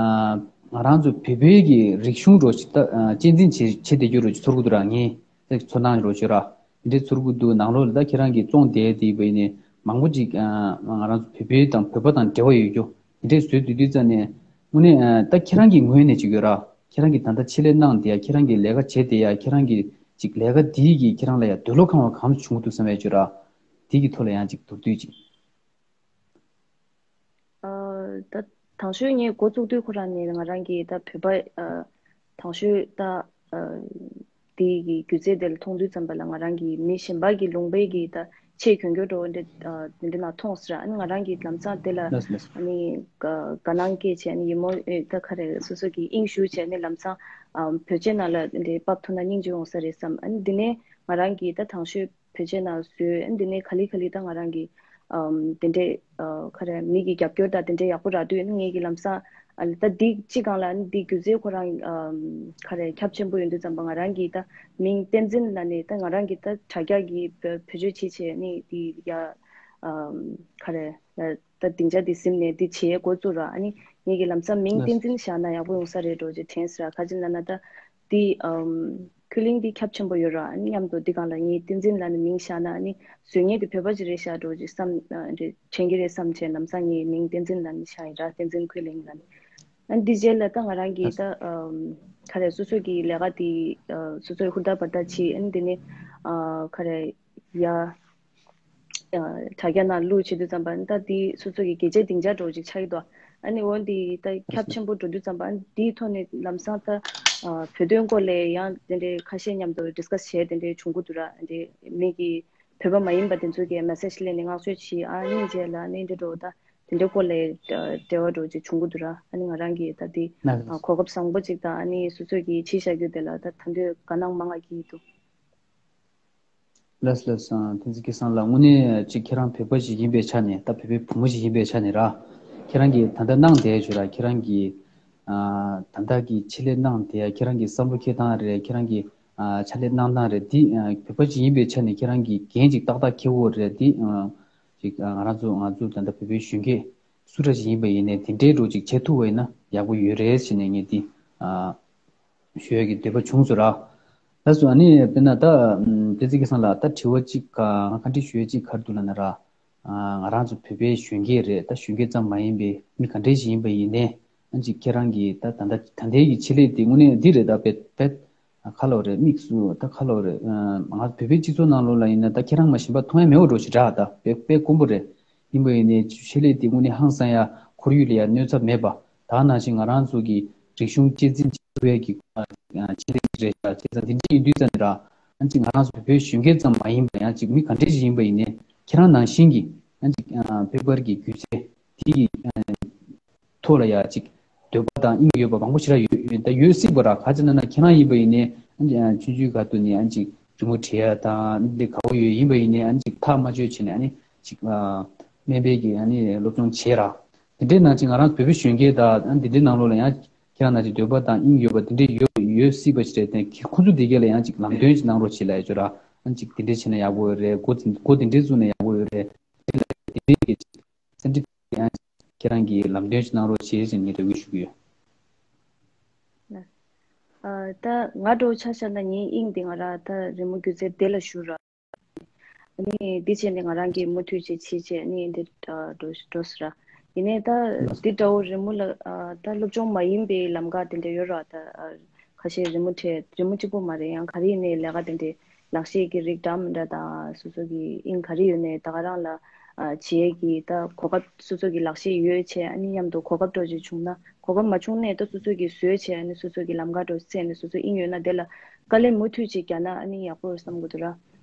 ང་རང་ཚོ་བོད་པའི་གི་རིག་གཞུང་འདྲ་ཞིག་ད་ཨ་གཅེས་འཛིན་བྱེད་བྱེད་བསྡད་རྒྱུ་འདྲ་ཞིག་ཚོར་གི་འདུག་ར། ངས་ད་ཚོར་སྣང་འདྲ་ཞིག་ཡོད་ར། དེ་འདྲའི་ཚོར་གི་འདུག་ནང་ལོགས་ལ་ད་ཁྱེད་རང་གིས་བཙོང་བསྡད་དེ་བས་ནས་མང་པོ་ཅིག་ཨ་ང་རང་ཚོ་བོད་པའི་དང་བོད་པ་དང་འབྲེལ་བ་ཡོད་རྒྱུ་དེ་འདྲའི་བཟོས་བསྡད་དུས་ཙམ་ནས་དངོས་གནས་ཨ་ད་ཁྱེད་རང་གི་ངོས་ནས་ཅིག་ཡོད་ར། ཁྱེད་རང་གིས་ད་ལྟ་ཆེད་ལས་གནང་བསྡད་ཡ། ཁྱེད་རང་གིས་ལས་ཀ་བྱེད་བསྡད་ཡ། ཁྱེད་རང་གིས་ ཅིག་ལས་ཀ་འདིའི་གི་ཁྱེད་རང་ལ་ཡང་འདོད་བློ་ཁེངས་པ་གང་བྱུང་འདུག་བསམ་ཡས་ཅིག་ར། འདི་གི་ཐོག་ལ་ཡང་ཅིག་མདོར་བསྡུས་ཅིག་ཨ། ད་དང་ཤོས་ངས་འགོ་བཙུགས་དུས་ཁོ་རང་ནས་ང་རང་གིས་ད་བོད་པ་ཨ། དང་ཤོས་ད་ཨ། དེ་གི་སྒྱུ་རྩལ་དེ་ལ་མཐོང་དུས་ཙམ་པ་ལ་ང་རང་གིས་མི་གཞན་པ་གི་ལུང་པའི་གི་ད་ཆེས་གྱོན་གྱོན་འགྲོ་འདྲ་ཨ། དེ་འདྲ་ན་མཐོང་ཟེར། ཨ་ནི་ང་རང་གིས་ལམ་སང་དེ་ལ་ལགས་ལགས། ཨ་ནི་དགའ་དགའ་སྣང་སྐྱེས་བྱས། ཨ་ནི་ཡིད་སྨོན་ཨེ་ད་ག་རེ་སོ་སོ་གི་དབྱིངས་ཞུགས་བྱས། ཨ་ནི་ལམ་སང་ཨ། བོད་ཆས་ནང་ལ་འདི་འདྲའི་ཕབ་ཐུབ་ན་སྙིང་རྗེ་ཡོང་ས་རེད་བསམ། ཨ་ནི་འདི་ནས་ང་རང་གིས་ད་དང་ཤོས་བོད་ཆས་ནང་བཟོས། ཨ་ནི་འདི་ནས་ག་ལེ་ག་ལེ་ད་ང་རང་གི་ཨམ། དེ་འདྲའི་ཨ། ག་རེ་མི་གི་རྒྱབ་སྐྱོར་དང་དེ་འདྲའི་ཡག་པོ་རག་དུས། ཨ་ནི་ངེད་ཀྱི་ལམ་སང་ཨ། ད་འདི་གཅིག་སྒང་ལ་ཨ་ནི་འདི་སྒྱུ་རྩལ་ཁོ་རང་ཨམ། ག་རེ་ཁྱབ་ཆེན་པོ་ཡོང་དུས་ཙམ་པ་ང་རང་གི་ད་མིང་བསྟན་འཛིན་ལབ་ནས། ད་ང་རང་གི་ད་དྲ་རྒྱ་གི་བེད་བེད་སྤྱོད་བྱེད་བྱས་ནས་འདི་ཡ་ཨམ། ག་རེ་ད་སྡིངས་ཆ་འདི་ཟིན་ནས་འདི་བྱེད་འགོ་བཙུགས་ར། ཨ་ནི་ངེད་ཀྱི་ལམ་སང་མིང་བསྟན་འཛིན་བཞག་ན་ཡག་པོ་ཡོང་ས་རེད་འགྲོ་ཅེས་དྲན་ཟེར་ར། ག་ཅི་ལབ་ན་ད། འདི་ཨམ། ཁུ་ལིང་འདི་ཁྱབ་ཆེན་པོ་ཡོད་ར། ཨ་ནི་མཉམ་དུ་འདི་སྒང་ལ་ངས་བསྟན་འཛིན་ལབ་ནས་མིང་བཞག་ན། ཨ་ནི་བཟོ་མཁན་དེ་བོད་པ་ཅིག་རེད་ཤག་འགྲོ་ཅིག་བསམ་ཨ། འདི་དྲན་གྱི་རེད་བསམ་བྱས་ལམ་སང་ངས་མིང་བསྟན་འཛིན་ལབ་ནས་བཞག་ཡིན་ར། བསྟན་འཛིན་ཁུ་ལིང་ལབ་ནས། ཨ་ནི་འདི་རྗེས་ལ་ད་ང་རང་གིས་ད་ཨམ། ག་རེ་སོ་སོ་གི་ལས་ཀ་འདི་ཨ། སོ་སོས་ཧུར་ཐག་འབད་ཐག་བྱས། ཨ་ནི་འདི་ནས་ཨ། ག་རེ་ཡ། ཨ། དྲ་རྒྱ་ནང་བླུགས་བྱེད་དུས་ཙམ་པ་ད་འདི་སོ་སོ་གི་གལ་ཆེའི་སྡིངས་ཆ་འདྲ་བོ་ཅིག་ཆགས་ཀྱི་འདུག་ཨ་ནི་འོ་འདི་ད་ཁྱབ་ཆེན་པོ་འགྲོ་དུས་ཙམ་པ་ཨ་ནི་འདིའི་ཐོག་ནས་ལམ་སང་ད་ཨ། བོད་དོན་སྐོར་ལ་ཡང་དེ་འདྲའི་ཁ་ཤས་མཉམ་དུ་ཌིས་ཀ་སི་བྱས་དེ་འདྲའི་བྱུང་གི་འདུག་ར། འདི་མི་གི་བོད་པ་མ་ཡིན་པ་དེ་ཚོ་གིས་མེ་སེ་ཇི་སླེབས་ནས་བསྔགས་བརྗོད་བྱས། ཨ་ནི་རྗེས་ལ་ཨ་ནི་འདི་འདྲ་བོ་ད་དེ་འདྲའི་སྐོར་ལ་ཨ། འབྲེལ་བ་འདྲ་བོ་ཅིག་བྱུང་གི་འདུག་ར། ཨ་ནི་ང་རང་གིས་ད་འདི་ལགས་ཨ། གོ་སྐབས་བཟང་པོ་ཅིག་དང་ཨ་ནི་སོ་སོ་གིས་བྱས་བཞག་རྒྱུ་དེ་ལ་ད་ད་དུང་དགའ་སྣང་མང་ང་སྐྱེ་གི་འདུག་ལགས་ལགས། བསྟན་འཛིན་སྐལ་བཟང་ལགས། དངོས་གནས་ཅིག་ཁྱེད་རང་བོད་པ་ཞིག་ཡིན་པའི་ཆ་ནས། ད་བོད་པའི་བུ་མོ་ཞིག་ཡིན་པའི་ཆ་ནས་ར། ཁྱེད་རང་གིས་ད་ལྟ་གནང་བསྡད་ཡོད་ར། ཁྱེད་རང་གིས་ཨ། ད་ལྟ་གི་ཆེད་ལས་གནང་བསྡད་ཡ། ཁྱེད་རང་གི་བསམ་བློ་འཁྱེར་སྟངས་རེད། ཁྱེད་རང་གི་ཨ། ཕྱག་ལས་གནང་སྟངས་རེད། འདི་ཨ། བོད་པ་ཞིག་ཡིན་པའི་ཆ་ནས་ཁྱེད་རང་གིས་འགན་ཅིག་ཏག་ཏག་འཁྱེར་ཡོད་རེད། འདི་ཨ། ཅིག་ཨ། ང་རང་ཚོ་ང་ཚོ་ད་ལྟ་བོད་པའི་གཞོན་སྐྱེས་སུ་འདྲ་ཞིག་ཡིན་པ་ཡིན་ནའི་དེ་འདྲའི་འདྲ་བོ་ཅིག་བྱེད་ཐུབ་པ་ཡིན་ན་ཡག་པོ་ཡོད་རེད་ཟེར་ནས་ངས་འདི་ཨ། ཞུ་ཡ་གི་འདོད་པ་བྱུང་སོང་ར། ལགས་སོ། ཨ་ནི་དཔེར་ན་ད་ཨམ། བསྟན་འཛིན་སྐལ་བཟང་ལགས། ད་དྲི་བ་གཅིག་ག་ང་བཀའ་འདྲི་ཞུ་ཡ་གཅིག་ག་རེ་འདུག་ལབ་ན་ར། ཨ། ང་རང་ཚོ་བོད་པའི་གཞོན་སྐྱེས་རེད། ད་གཞོན་སྐྱེས་ཙམ་མ་ཡིན་པའི་མི་ག་འདྲས་ཞིག་ཡིན་པ་ཡིན་ནའི་ཨ་ཅིག་ཁྱེད་རང་གིས་ད་ད་ལྟ་ད་ལྟའི་གི་ཆེད་ལས་དེ་དངོས་གནས་འདི་རེད། ད་དཔེ་དཔེ་ཁ་ལོ་རེད། དམིགས་སུ་ད་ཁ་ལོ་རེད། ཨ། ང་བོད་པའི་སྤྱི་ཚོགས་ནང་ལོགས་ལ་ཡིན་ན་ད་ཁྱེད་རང་མ་གཞན་པ་མཐོང་ཡ་མེད་པ་འདྲ་བོ་ཞིག་རེད། ད་དཔེ་དཔེ་དཀོན་པོ་རེད། ཡིན་པ་ཡིན་ནའི་ཆེད་ལས་དེ་དངོས་གནས་ཧང་སང་ཡ། ཁོར་ཡུག་ལ་ཡ་གནོད་འཚེ་མེད་པ། ད་ནང་བཞིན་ང་རང་ཚོ་གི་རིག་གཞུང་གཅེས་འཛིན་བྱེད་ཐུབ་ཡ་གི་ཆེད་ལས་ཅིག་རེད་ཤག་བྱས་ཙང་འདི་འདྲ་ཡིན་དུས་ཙམ་ནས་ར། ཨ་ཅིག་ང་རང་ཚོ་བོད་པའི་གཞོན་སྐྱེས་ཙམ་མ་ཡིན་པ་ཡང་ཅིག་མི་ག་འདྲས་ཞིག་ཡིན་པ་ཡིན་ནའི་ཁྱེད་རང་ནང་བཞིན་གྱི་ཨ་ཅིག་ཨ། བོད་པར་གྱི་སྒྱུ་རྩལ་དེ་གི་ཨ། ཐོག་ལ་ཡ་ཅིག་འདོད་པ་དང་དབྱིངས་ཡོད་པ་མང་པོ་ཞེ་དྲག་ཡོད་ཡོད། ད་ཡོད་སྲིད་པ་ར། ག་ཅི་ན་ན་ཁྱེད་རང་ཡིན་པ་ཡིན་ནའི་ཨ་ཅིག་ཨ། ཆུང་ཆུང་སྐབས་དུས་ནས་ཨ་ཅིག་རི་མོ་བྲིས་ཡ་དང་འདི་དགའ་པོ་ཡོད། ཡིན་པ་ཡིན་ནའི་ཨ་ཅིག་ཐག་མ་ཆོད་བྱས་ནས་ཨ་ནི་ཅིག་ཨ། སྨན་པའི་གི་ཨ་ནི་སློབ་སྦྱོང་བྱས་ར། དེ་འདྲའི་ནང་ཅིག་ང་རང་བོད་པའི་གཞོན་སྐྱེས་དང་ཨ། འདི་འདྲའི་ནང་ལོགས་ལ་ཡང་ཁྱེད་རང་ནང་ཅིག་འདོད་པ་དང་དབྱིངས་ཡོད་པ་དེ་འདྲའི་ཡོད་ཡོད་སྲིད་པ་ཞིག་རེད་དེ། ཁོ་ཚོ་དེ་གས་ལ་ཡང་ཅིག་ལམ་སྟོན་ཅིག་གནང་རོགས་བྱེད་ལབ་ཡ་ཅིག་ར། ཨ་ཅིག་དེ་འདྲའི་བྱས་ན་ཡག་པོ་ཡོད་རེད། འགོ་འགོ་དེ་འདྲའི་བཙུགས་ན་ཡག་པོ་ཡོད་རེད། དེ་ལ་དེ་འདྲའི་གི་ཅིག་སེམས་ཁྲལ་ཡང་ཁྱེད་རང་གིས་ལམ་སྟོན་ཅིག་གནང་རོགས་བྱེད་ཅེས་ངས་འབོད་སྐུལ་ཞུ་གི་ཡོད། ཨ། ད་ང་འདྲ་བོ་ཆ་བཞག་ན་ངའི་དབྱིངས་དེ་ང་རང་ད་རི་མོ་སྒྱུ་རྩལ་དེ་ལ་ཞུགས་ར། ཨ་ནི་འདི་བྱས་ནས་ང་རང་གིས་མུ་མཐུད་ཅིག་བྱེད་ཅེས་ཨ་ནི་འདི་ཨ། འགྲོ་འགྲོ་ཟེར་ར། ཡིན་ནའི་ད་འདི་འདྲ་བོ་རི་མོ་ལ་ཨ། ད་སློབ་སྦྱོང་མ་ཡིན་པའི་ལམ་ཁ་དེ་འདྲ་ཡོད་ར། ད་ཨ། ཁ་ཤས་རི་མོ་བྲིས། རི་མོ་གཅིག་པོ་མ་རེད། ཡང་ག་རེ་ཡིན་ནའི་ལས་ཀ་དེ་འདྲའི་ལག་ཤེས་ཀྱི་རིགས་འདྲ་མི་འདྲ་དང་སོ་སོ་གི་དབྱིངས་ག་རེ་ཡོད་ནའི་ད་ག་རང་ལ་ཨ། བྱེད་ཡས་ཀྱི་ད་གོ་སྐབས། སོ་སོ་གི་ལག་ཤེས་ཡོད་བྱས་ཨ་ནི་མཉམ་དུ་གོ་སྐབས་འདྲ་ཅིག་བྱུང་ན། གོ་སྐབས་མ་བྱུང་ནའི་ད་སོ་སོ་གིས་བཟོས་བྱས་ཨ་ནི་སོ་སོ་གི་ལམ་ཁ་འདྲ་བཙལ་ནས་སོ་སོ་དབྱིངས་ཡོད་ན་དེ་ལ་དཀའ་ལས་མུ་མཐུད་ཅིག་བརྒྱབ་ན་ཨ་ནི་ཡག་པོ་རེད་བསམ་གྱི་འདུག་ར།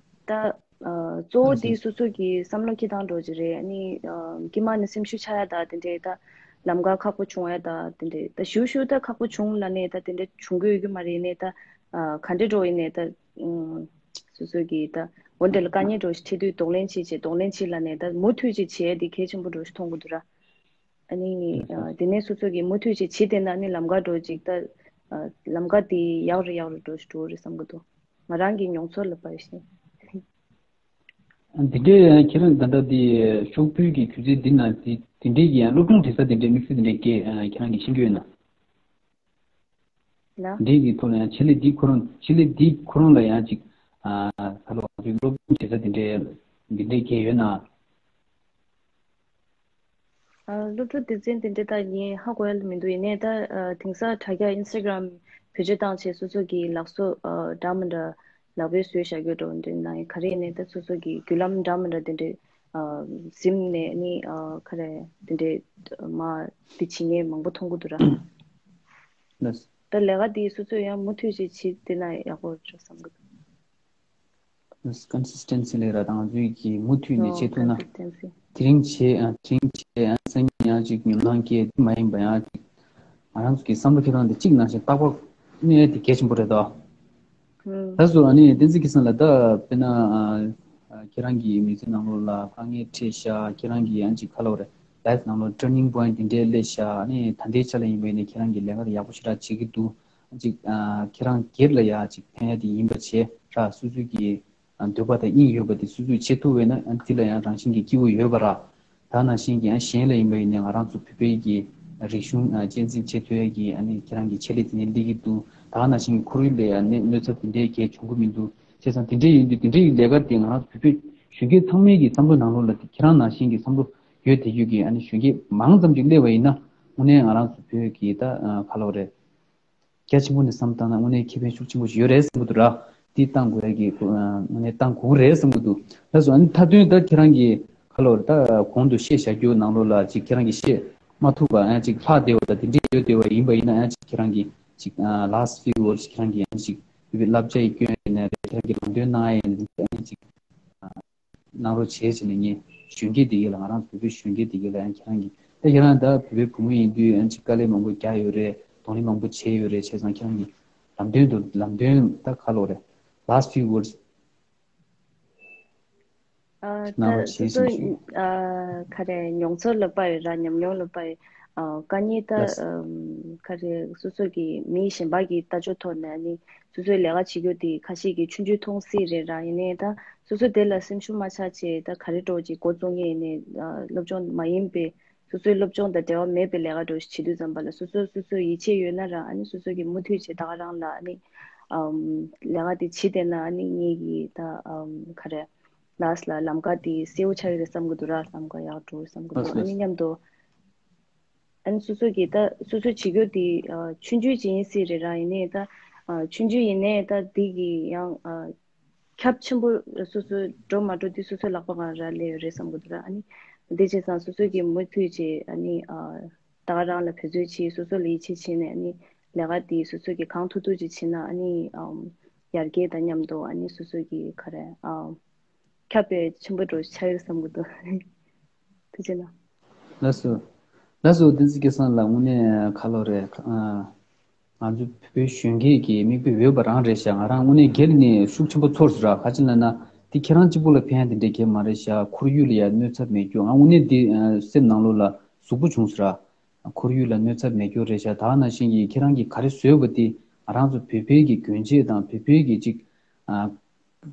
ད་ཨ། གཙོ་བོ་དེ་སོ་སོ་གི་བསམ་བློ་འཁྱེར་སྟངས་འདྲ་ཅིག་རེད། ཨ་ནི་ཨ། དཀྱིལ་མ་ནས་སེམས་ཤུགས་ཆག་ཡ་ད་དེ་འདྲའི་ད་ལམ་ཁ་ཁག་པོ་བྱུང་ཡ་ད་དེ་འདྲའི་ད་ཞུ་ཞུ་ད་ཁག་པོ་བྱུང་ལབ་ནའི་ད་དེ་འདྲ་བྱུང་གི་ཡོད་ཀྱི་མ་རེད། ཡིན་ནའི་ད་ཨ། ག་འདྲ་འདྲ་ཡིན་ནའི་ད་ཨ། སོ་སོ་གི་ད་འོ་འདྲ་ལ་དཀའ་ངལ་འདྲ་ཞིག་འཕྲད་དུས་གདོང་ལེན་བྱེད་ཅེས། གདོང་ལེན་བྱེད་ལབ་ནའི་ད་མུ་མཐུད་ཅིག་བྱེད་ཡ་དེ་གལ་ཆེན་པོ་འདྲ་ཞིག་མཐོང་གི་འདུག་ར། ཨ་ནི་ཨ། དེ་ནས་སོ་སོ་གིས་མུ་མཐུད་ཅིག་བྱེད་བསྡད་ན་ཨ་ནི་ལམ་ཁ་འདྲ་ཅིག་ད་ཨ། ལམ་ཁ་དེ་ཡག་རུ་ཡག་རུ་འགྲོ་ཞིག་འགྲོ་རེད་བསམ་གྱི་འདུག་ང་རང་གི་མྱོང་ཚོར་ལ་བབས་ཤིང་། འདི་འདྲའི་ཁྱེད་རང་ད་ལྟ་འདི་ཤོག་བུའི་གི་སྒྱུ་རྩལ་འདི་ན་འདི་འདི་འདྲའི་གི་ཡང་སློབ་སྦྱོང་བྱེད་ས་དེ་འདྲའི་དམིགས་བསལ་དེ་འདྲའི་གི་ཁྱེད་རང་གི་ཤེས་ཀྱི་ཡོད་ན། ལ། འདི་གི་ཐོག་ལ་ཡང་ཆེད་ལས་འདི་ཁོ་རང་ཆེད་ལས་འདི་ཁོ་རང་ལ་ཡང་ཅིག་ཨ། ད་ལོ་ང་ཚོའི་སློབ་སྦྱོང་བྱེད་ས་དེ་འདྲའི་འདི་འདྲའི་གི་ཡོད་ན། ཨ། སློབ་ཕྲུག་སྡེ་ཚན་དེ་འདྲ་ད་ངས་ཧ་གོ་ཡ་ལ་མི་འདུག་ཡིན་ནའི་ད་ཨ། དེང་སང་དྲ་རྒྱ་ཨིན་སི་ཊ་གྷ་རམ་བེད་སྤྱོད་བཏང་བྱས་སོ་སོ་གི་ལག་བཟོ་ཨ། འདྲ་མི་འདྲ་ ལག་པས་བཟོས་བཞག་རྒྱུ་འདྲ་བོ་འདི་ནང་ག་རེ་ཡིན་ནའི་ད་སོ་སོ་གི་བརྒྱུད་ལམ་འདྲ་མི་འདྲ་དེ་འདྲའི་ཨ་ཟིན་ནས་ནི་ཨ་ག་རེ་དེ་འདྲའི་མ་དེ་བྱེད་མཁན་མང་པོ་མཐོང་གི་འདུག་ར། ལགས། ད་ལས་ཀ་དེ་སོ་སོས་ཡང་མུ་མཐུད་ཅིག་བྱེད་བསྡད་ན་ཡག་པོ་རེད་བསམ་གི་འདུག། ལགས། ཀོན་སིས་ཊེན་སི་ལབ་ར་ང་ཚོའི་གི་མུ་མཐུད་ནས་ཨོ་བྱེད་ཐུབ་ན། ཀོན་སིས་ཊེན་སི། དེ་རིང་བྱེད་ཨ་དེ་རིང་བྱེད་ཨ་སང་ཉིན་ཡང་ཅིག་ཉོབ་སྣང་སྐྱེ་དེ་མ་ཡིན་པ་ཡང་ཅིག་ང་རང་ཚོ་གི་བསམ་བློ་འཁྱེར་སྟངས་དེ་གཅིག་ནང་བཞིན་རྟག་པར་གནས་དེ་གལ་ཆེན་པོ་རེད་དོ། ཨུམ། ད་སོ་ཨ་ནི་བསྟན་འཛིན་སྐལ་བཟང་ལགས། ད་དཔེར་ན་ཨ་ཨ་ཁྱེད་རང་གི་མི་ཚེ་ནང་ལོགས་ལ་དཀའ་ངལ་འཕྲད་ཤག་ཁྱེད་རང་གི་ཨ་ཅིག་ཁ་ལོ་རེད། ལའིཕ་ནང་ལོགས་ཊར་ནིང་པོ་ཡིན་ཊི་དེ་འདྲའི་སླེབས་ཤག་ཨ་ནི་ད་ལྟའི་ཆ་ལ་ཡིན་པ་ཡིན་ན་ཁྱེད་རང་གི་ལས་ཀ་དེ་ཡག་པོ་ཞེ་དྲག་བྱེད་ཀྱི་འདུག་ཨ་ཅིག་ཨ་ཁྱེད་རང་སྒེར་ལ་ཡ་ཅིག་ཕན་ཡ་དེ་ཡིན་པ་བྱས་ར་སོ་སོའི་གི་ཨ་འདོད་པ་དང་དབྱིངས་ཡོད་པ་དེ་སོ་སོས་བྱེད་ཐུབ་པ་ཡིན་ན་ཨ་འདི་ལ་ཡང་རང་བཞིན་གྱི་སྐྱིད་པོ་ཡོད་པ་ར། ད་ནང་བཞིན་གྱི་ཨ་གཞན་ལ་ཡིན་པ་ཡིན་ནའི་ང་རང་ཚོ་བོད་པའི་གི་རིག་གཞུང་ཨ་གཅེས་འཛིན་བྱེད་ཐུབ་ཡ་གི་ཨ་ནི་ཁྱེད་རང་གི་ཆེད་ལས་དེ་ནས་སླེབས་ཀྱི་འདུག་ད་ནང་བཞིན་གྱི་ཁོར་ཡུག་ལ་ཡང་གནོད་གནོད་ཚབས་དེ་འདྲའི་གལ་བྱུང་གི་མི་འདུག་བྱས་ཙང་དེ་འདྲའི་ཡིན་དུས་དེ་འདྲའི་ལས་ཀ་དེ་ང་རང་ཚོ་བོད་པའི་གཞོན་སྐྱེས་ཚང་མའི་གི་བསམ་བློ་ནང་ལོགས་ལ་ཁྱེད་རང་ནང་བཞིན་གྱི་བསམ་བློ་ཡོད་དེ་ཡོད་ཀྱི་ཨ་ནི་གཞོན་སྐྱེས་མང་ཙམ་ཅིག་སླེབས་པ་ཡིན་ན་དངོས་གནས་ང་རང་ཚོ་བོད་ཀྱི་ད་ཨ་ག་ལབ་རེད། རྒྱ་ཆེན་པོ་ནས་བསམ་བཏང་ན་དངོས་གནས་ཁེ་ཕན་ཤུགས་ཆེན་པོ་ཞིག་ཡོད་རེད་བསམ་གྱི་འདུག་ར། འདི་བཏང་དགོས་ཡ་གི་དངོས་གནས་བཏང་དགོས་ཀྱི་རེད་བསམ་གྱི་འདུག་ལགས་སོ། ཨ་ནི་མཐའ་དོན་ད་ཁྱེད་རང་གི་ཁ་ལོ་རེད་ད་གོང་དུ་བཤད་བཞག་རྒྱུ་ནང་ལོགས་ལ་ཅིག་ཁྱེད་རང་གིས་བཤད་མ་ཐུབ་པ་ཨ་ཅིག་ལྷག་བསྡད་པ་དང་དེ་འདྲས་ཡོད་བསྡད་པ་ཡིན་པ་ཡིན་ན་ཨ་ཅིག་ཁྱེད་རང་གིས་ཅིག་ཨ་last few words ཅིག་ཁྱེད་རང་གིས་ཨ་ཅིག་བོད་པའི་བསླབ་བྱ་ཡི་སྐྱོན་ཡིན་ན་རེད། ཁྱེད་རང་གིས་ལམ་སྟོན་གནང་ཡ་ཡིན་ན་ཨ་ཅིག་གནང་རོགས་བྱེད་ཟེར་ནས་ངས་གཞོན་སྐྱེས་འདི་གས་ལ་ང་རང་བོད་པའི་གཞོན་སྐྱེས་འདི་གས་ལ་ཡང་ཁྱེད་རང་གིས་ད་ཁྱེད་རང་ད་བོད་པའི་བུ་མོ་ཡིན་དུས་ཡང་ཅིག་དཀའ་ལས་མང་པོ་རྒྱག་ཡོད་རེད། གདོང་ལེན་མང་པོ་བྱས་ཡོད་རེད། བྱས་ཙང་ཁྱེད་རང་གིས་ལམ་སྟོན་དུ་ལམ་སྟོན་ད་ག་ལོ་རེད། last few words ཨ་གནང་ད་རོགས་སོ་བྱེད་ཟེར་ནས་ཞུ། སོ་ཨ་ག་རེ་མྱོང་ཚོར་ལ་དཔག་ཡོད་ར་ཉམས་མྱོང་ལ་དཔག་ཡོད། ཨ་དཀའ་ངལ་ད་ལགས། ཨམ་ག་རེ་སོ་སོ་གི་མི་གཞན་པ་གི་ལྟ་ཕྱོགས་ཐོག་ནས་ཨ་ནི་སོ་སོའི་ལས་ཀ་བྱེད་རྒྱུ་དེ་ཁ་ཤས་ཀྱིས་ཆུང་ཆུང་མཐོང་སྲིད་རེད་ར། ཡིན་ནའི་ད་སོ་སོ་དེ་ལ་སེམས་ཤུགས་མ་ཆག་བྱས་ད་ག་རེ་འདྲ་བོ་ཅིག་འགོ་བཙུགས་མཁན་ཡིན་ནའི་ཨ་སློབ་སྦྱོང་མ་ཡིན་པའི་སོ་སོའི་སློབ་སྦྱོང་དང་འབྲེལ་བ་མེད་པའི་ལས་ཀ་འདྲ་བོ་ཞིག་བྱེད་དུས་ཙམ་པ་ལ་སོ་སོ་སོ་སོའི་ཡིད་ཆེས་ཡོད་ན་ར་ཨ་ནི་སོ་སོ་གིས་མུ་མཐུད་བྱས་ད་ག་རང་ལ་ཨ་ནི་ཨམ་ལས་ཀ་དེ་བྱེད་བསྡད་ན་ཨ་ནི་ངེད་ཀྱི་ད་ཨམ་ག་རེ་last ལ་ལམ་ཁ་དེ་གསལ་བོ་ཆགས་ཡོད་རེད་བསམ་གྱི་འདུག་ར། ལམ་ཁ་ཡག་འགྲོ་བསམ་གྱི་འདུག་ཨ་ནི་མཉམ་དུ་ཨ་ནི་སོ་སོ་གིས་ད་སོ་སོ་བྱེད་རྒྱུ་དེ་ཨ་ཆུང་ཆུང་ཅིག་ཡིན་སྲིད་རེད་ར། ཡིན་ནའི་ད་ཨ་ཆུང་ཆུང་ཡིན་ནའི་ད་འདི་གི་ཡང་ཨ་ཁྱབ་ཆེན་པོ་སོ་སོ་འགྲོ་མ་འགྲོ་དེ་སོ་སོའི་ལག་པ་གང་ར་སླེབས་ཡོད་རེད་བསམ་གྱི་འདུག་ར། ཨ་ནི་འདི་བྱས་ཙང་སོ་སོ་གིས་མུ་མཐུད་བྱས་ཨ་ནི་ཨ་ད་ག་རང་ལ་བེད་སྤྱོད་བྱས་སོ་སོ་ལ་ཡིད་ཆེས་བྱས་ནས་ཨ་ནི་ལས་ཀ་དེ་སོ་སོ་གིས་གང་ཐུབ་ཐུབ་ཅིག་བྱས་ན་ཨ་ནི་ཨམ་ཡར་རྒྱས་དང་མཉམ་དུ་ཨ་ནི་སོ་སོ་གི་ག་རེ་ཨམ་ཁྱབ་སྤེལ་ཆེན་པོ་འགྲོ་ཆགས་ཡོད་བསམ་གྱི་འདུག་ཐུགས་རྗེ་གནང་། ལགས་སོ། ལགས་སོ། བསྟན་འཛིན་སྐལ་བཟང་ལགས་དངོས་གནས་ཁ་ལོ་རེད། ཨ་ང་ཚོ་བོད་པའི་གཞོན་སྐྱེས་ཀྱི་མིག་དཔེ་འོས་པ་རང་རེད་ཤག་ང་རང་དངོས་གནས་སྒེར་ནས་ཤུགས་ཆེན་པོ་ཚོར་སོང་ར། ག་ཅི་ལབ་ན་འདི་ཁྱེད་རང་གཅིག་པུ་ལ་ཕན་ཡ་དེ་འདྲས་གང་ཡང་མ་རེད་ཤག་ཁོར་ཡུག་ལ་ཡ་གནོད་ཚབས་མེད་རྒྱུ་ང་དངོས་གནས་འདི་ཨ་སེམས་ནང་ལོགས་ལ་ཟུག་པོ་བྱུང་སོང་ར། ཁོར་ཡུག་ལ་གནོད་ཚབས་མེད་རྒྱུ་རེད་ཤག་ད་ག་ནང་བཞིན་གྱི་ཁྱེད་རང་གིས་ག་རེ་བཟོས་པ་དེ་ང་རང་ཚོ་བོད་པའི་གི་གྱོན་ཆས་དང་བོད་པའི་གི་ཅིག་ཨ་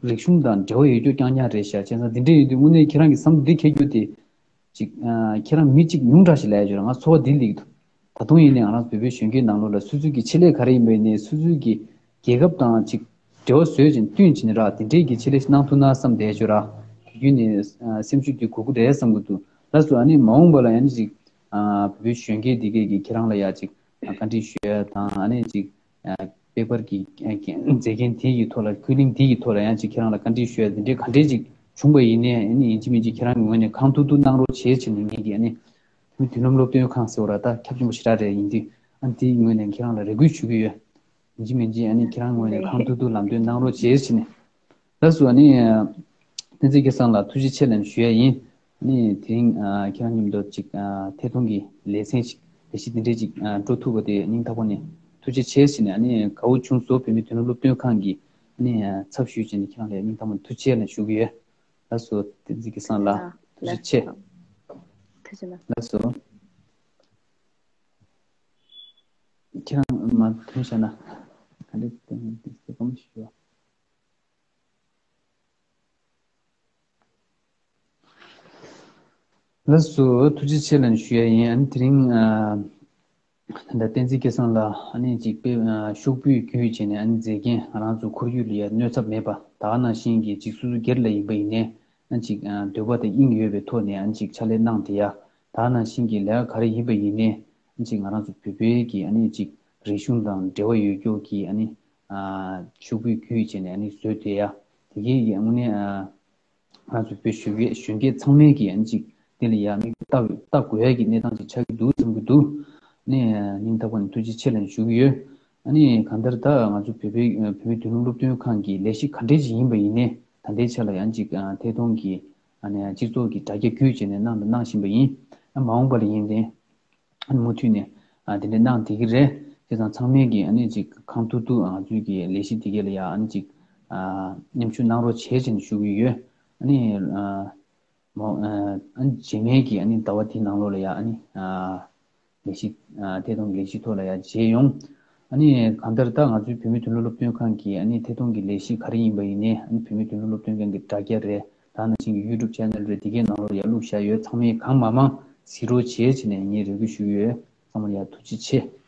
རིག་གཞུང་དང་འབྲེལ་བ་ཡོད་རྒྱུ་རྐྱང་རྐྱང་རེད་ཤག་བྱས་ཙང་འདི་འདྲ་ཡིན་དུས་དངོས་གནས་ཁྱེད་རང་གི་བསམ་བློ་འདི་འཁྱེར་རྒྱུ་དེ་ཅིག་ཨ་ཁྱེད་རང་མི་གཅིག་ཉུང་དྲགས་ཤིག་ལབ་ཡ་ཅིག་རེད། ང་ཚོར་བ་འདི་སླེབས་ཀྱི་འདུག་ད་དུང་ཡིན་ནའི་ང་རང་བོད་པའི་གཞོན་སྐྱེས་ནང་ལོགས་ལ་སོ་སོའི་གི་ཆེད་ལས་ག་རེ་ཡིན་པ་ཡིན་ནའི་སོ་སོའི་གི་རྒྱལ་ཁབ་དང་ཅིག་འབྲེལ་བ་བཟོས་ཅིང་བསྟུན་བྱས་ནས་ར་དེ་འདྲས་ཀྱི་ཆེད་ལས་ཤིག་གནང་ཐུབ་ན་བསམ་བསྡད་ཡ་ཅིག་ར། དེ་བརྒྱུད་ནས་ཨ་སེམས་ཤུགས་འདི་དགོས་ཀྱི་རེད་བསམ་གྱི་འདུག་ལགས་སོ། ཨ་ནི་མ་འོངས་པ་ལ་ཡང་ཅིག་ཨ་བོད་པའི་གཞོན་སྐྱེས་འདི་གས་ཀྱིས་ཁྱེད་རང་ལ་ཡ་ཅིག་ཨ་བཀའ་འདྲི་ཞུ་ཡ་དང་ཨ་ནི་ཅིག་ཨ་པེ་པར་གྱི་ཨ་མཛད་འགན་དེ་ཡི་ཐོག་ལ་ཀུན་གླེང་དེ་ཡི་ཐོག་ལ་ཡང་ཅིག་ཁྱེད་རང་ལ་བཀའ་འདྲི་ཞུ་ཡ་དེ་འདྲའི་ག་འདྲས་ཅིག་བྱུང་པ་ཡིན་ནའི་ཨ་ནི་ཡིན་གཅིག་མིན་གཅིག་ཁྱེད་རང་གི་ངོས་ནས་གང་ཐུབ་ཐུབ་གནང་རོགས་བྱེད་ཅེས་ནས་ངེད་ཀྱིས་ཨ་ནི་མི་མདུན་ལམ་སློབ་སྟོན་ཁང་ཟེར་བ་ར་ད་ཁྱབ་ཆེན་པོ་ཞེ་དྲག་རེད། ཡིན་དུས་ཨ་ནི་དེའི་ངོས་ནས་ཁྱེད་རང་ལ་རེ་སྐུལ་ཞུ་གི་ཡོད། ཡིན་གཅིག་མིན་གཅིག་ཨ་ནི་ཁྱེད་རང་ངོས་ནས་གང་ཐུབ་ཐུབ་ལམ་སྟོན་གནང་རོགས་བྱེད་ཅེས་ནས། ལགས་སོ། ཨ་ནི་བསྟན་འཛིན་སྐལ་བཟང་ལགས་ཐུགས་རྗེ་ཆེ་ལབ་ཞུ་ཡ་ཡིན། ཨ་ནི་དེ་རིང་ཨ་ཁྱེད་རང་མཉམ་དུ་ཅིག་ཨ་ཐད་གཏོང་གི་ལེ་ཚན་ཞིག་ལས་གཞི་འདི་འདྲའི་ཅིག་ཨ་འགྲོ་ཐུབ་པ་དེ་སྙིང་ཐག་པ་ནས་ཐུགས་རྗེ་ཆེ་ཞུས་ནས། ཨ་ནི་དགའ་བོ་བྱུང་སོང་། བོད་མིའི་མདུན་ལམ་སློབ་སྟོན་ཁང་གི་ཨ་ནི་ཚབ་ཞུས་བྱས་ནས་ཁྱེད་རང་ལ་སྙིང་ཐག་པ་ནས་ཐུགས་རྗེ་ཆེ་ལབ་ཞུ་གི་ཡོད། ལགས་སོ། བསྟན་འཛིན་སྐལ་བཟང་ལགས་ཐུགས་རྗེ་ཆེ། ཐུགས་རྗེ་གནང་། ལགས་སོ། ཁྱེད་རང་མ་ཐོན་བྱས་ན་ག་འདྲ་བསྟན་འཛིན་སྐལ་བཟང་ཞུ་བ། ལགས་སོ། ཐུགས་རྗེ་ཆེ་ལབ་ཞུ་ཡ་ཡིན། ཨ་ནི་དེ་རིང་ཨ་ད་བསྟན་འཛིན་སྐལ་བཟང་ལགས་ཨ་ནི་ཅིག་དཔེ་ཨ་ཤོག་བུའི་བརྒྱུད་བྱས་ནས་ཨ་ནི་མཛད་འགན་ང་རང་ཚོ་ཁོར་ཡུག་ལ་ཡ་གནོད་ཚབས་མེད་པ་ད་ག་ནང་བཞིན་གྱི་ཅིག་སོ་སོ་སྒེར་ལ་ཡིན་པ་ཡིན་ནའི་ཨ་ཅིག་ཨ་འདོད་པ་དང་དབྱིངས་ཡོད་པའི་ཐོག་ནས་ཨ་ནི་ཅིག་ཕྱག་ལས་གནང་བསྡད་ཡ། ད་ག་ནང་བཞིན་གྱི་ལས་ཀ་ག་རེ་ཡིན་པ་ཡིན་ནའི་ཨ་ཅིག་ང་རང་ཚོ་བོད་པའི་གི་ཨ་ནི་ཅིག་རིག་གཞུང་དང་འབྲེལ་བ་ཡོད་རྒྱུ་གི་ཨ་ནི་ ཨ་ཤོག་བུའི་བརྒྱུད་བྱས་ནས་ཨ་ནི་བཟོས་བསྡད་ཡ། དེ་གའི་ཡ་དངོས་གནས་ཨ་ང་ཚོ་བོད་གཞོན་སྐྱེས་གཞོན་སྐྱེས་ཚང་མས་ཀྱིས་ཨ་ནི་ཅིག་དེ་ལ་ཡ་མིག་ལྟ་ལྟ་དགོས་ཡ་གི་གནས་སྟངས་ཅིག་ཆགས་ཀྱི་འདུག་བསམ་གྱི་འདུག་ཨ་ནི་སྙིང་ཐག་པ་ནས་ཐུགས་རྗེ་ཆེ་ལབ་ཞུ་གི་ཡོད། ཨ་ནི་གང་ལྟར་ད་ང་ཚོ་བོད་པའི་བོད་མིའི་མདུན་ལམ་སློབ་སྟོན་ཁང་གི་ལས་གཞི་ག་འདྲས་ཅིག་ཡིན་པ་ཡིན་ནའི་ད་ལྟའི་ཆ་ལ་ཡང་ཅིག་ཨ་ཐད་གཏོང་གི་ཨ་ནི་སྤྱི་ཚོགས་ཀྱི་དྲ་རྒྱ་བརྒྱུད་བྱས་ནས་གནང་དང་གནང་བཞིན་པ་ཡིན། ཨ་མ་འོངས་པ་ལ་ཡིན་ཏེ། ཨ་ནི་མུ་མཐུད་ནས་ཨ་དེ་འདྲ་གནང་བསྡད་ཀྱི་རེད། བྱས་ཙང་ཚང་མས་ཀྱིས་ཨ་ནི་ཅིག་གང་ཐུབ་ཐུབ་ང་ཚོའི་གི་ལས་གཞི་འདི་གའི་ལ་ཡ་ཨ་ནི་ཅིག་ཨ་མཉམ་ཞུགས་གནང་རོགས་བྱེད་ཅེས་ཞུ་གི་ཡོད། ཨ་ནི་ཨ་མོ་ཨ་ཨ་ནི་རྗེས་མའི་གི་ཨ་ནི་ཟླ་བ་འདིའི་ནང་ལོགས་ལ་ཡ་ཨ་ནི་ཨ་ལས་གཞི་ཨ་ཐད་གཏོང་གི་ལས་གཞི་ཐོག་ལ་ཡ་མཇལ་ཡོང་། ཨ་ནི་གང་ལྟར་ད་ང་ཚོའི་བོད་མིའི་མདུན་ལམ་སློབ་སྟོན་ཁང་གི་ཨ་ནི་ཐད་གཏོང་གི་ལས་གཞི་ག་རེ་ཡིན་པ་ཡིན་ནའི་ཨ་ནི་བོད་མིའི་མདུན་ལམ་སློབ་སྟོན་ཁང་གི་དྲ་རྒྱ་རེད། ད་ནང་བཞིན་གྱི་ཡུ་ཊུབ་ཆེ་ནལ་རེད། དེ་གའི་ནང་ལོགས་ཡར་བླུགས་བཞག་ཡོད། ཚང་མས་གང་མང་མང་གཟིགས་རོགས་བྱེད་ཅེས་ནས་ངས་རེ་སྐུལ་ཞུ་གི་ཡོད། ཚང་མར་ཡ་ཐུགས་རྗེ་ཆེ།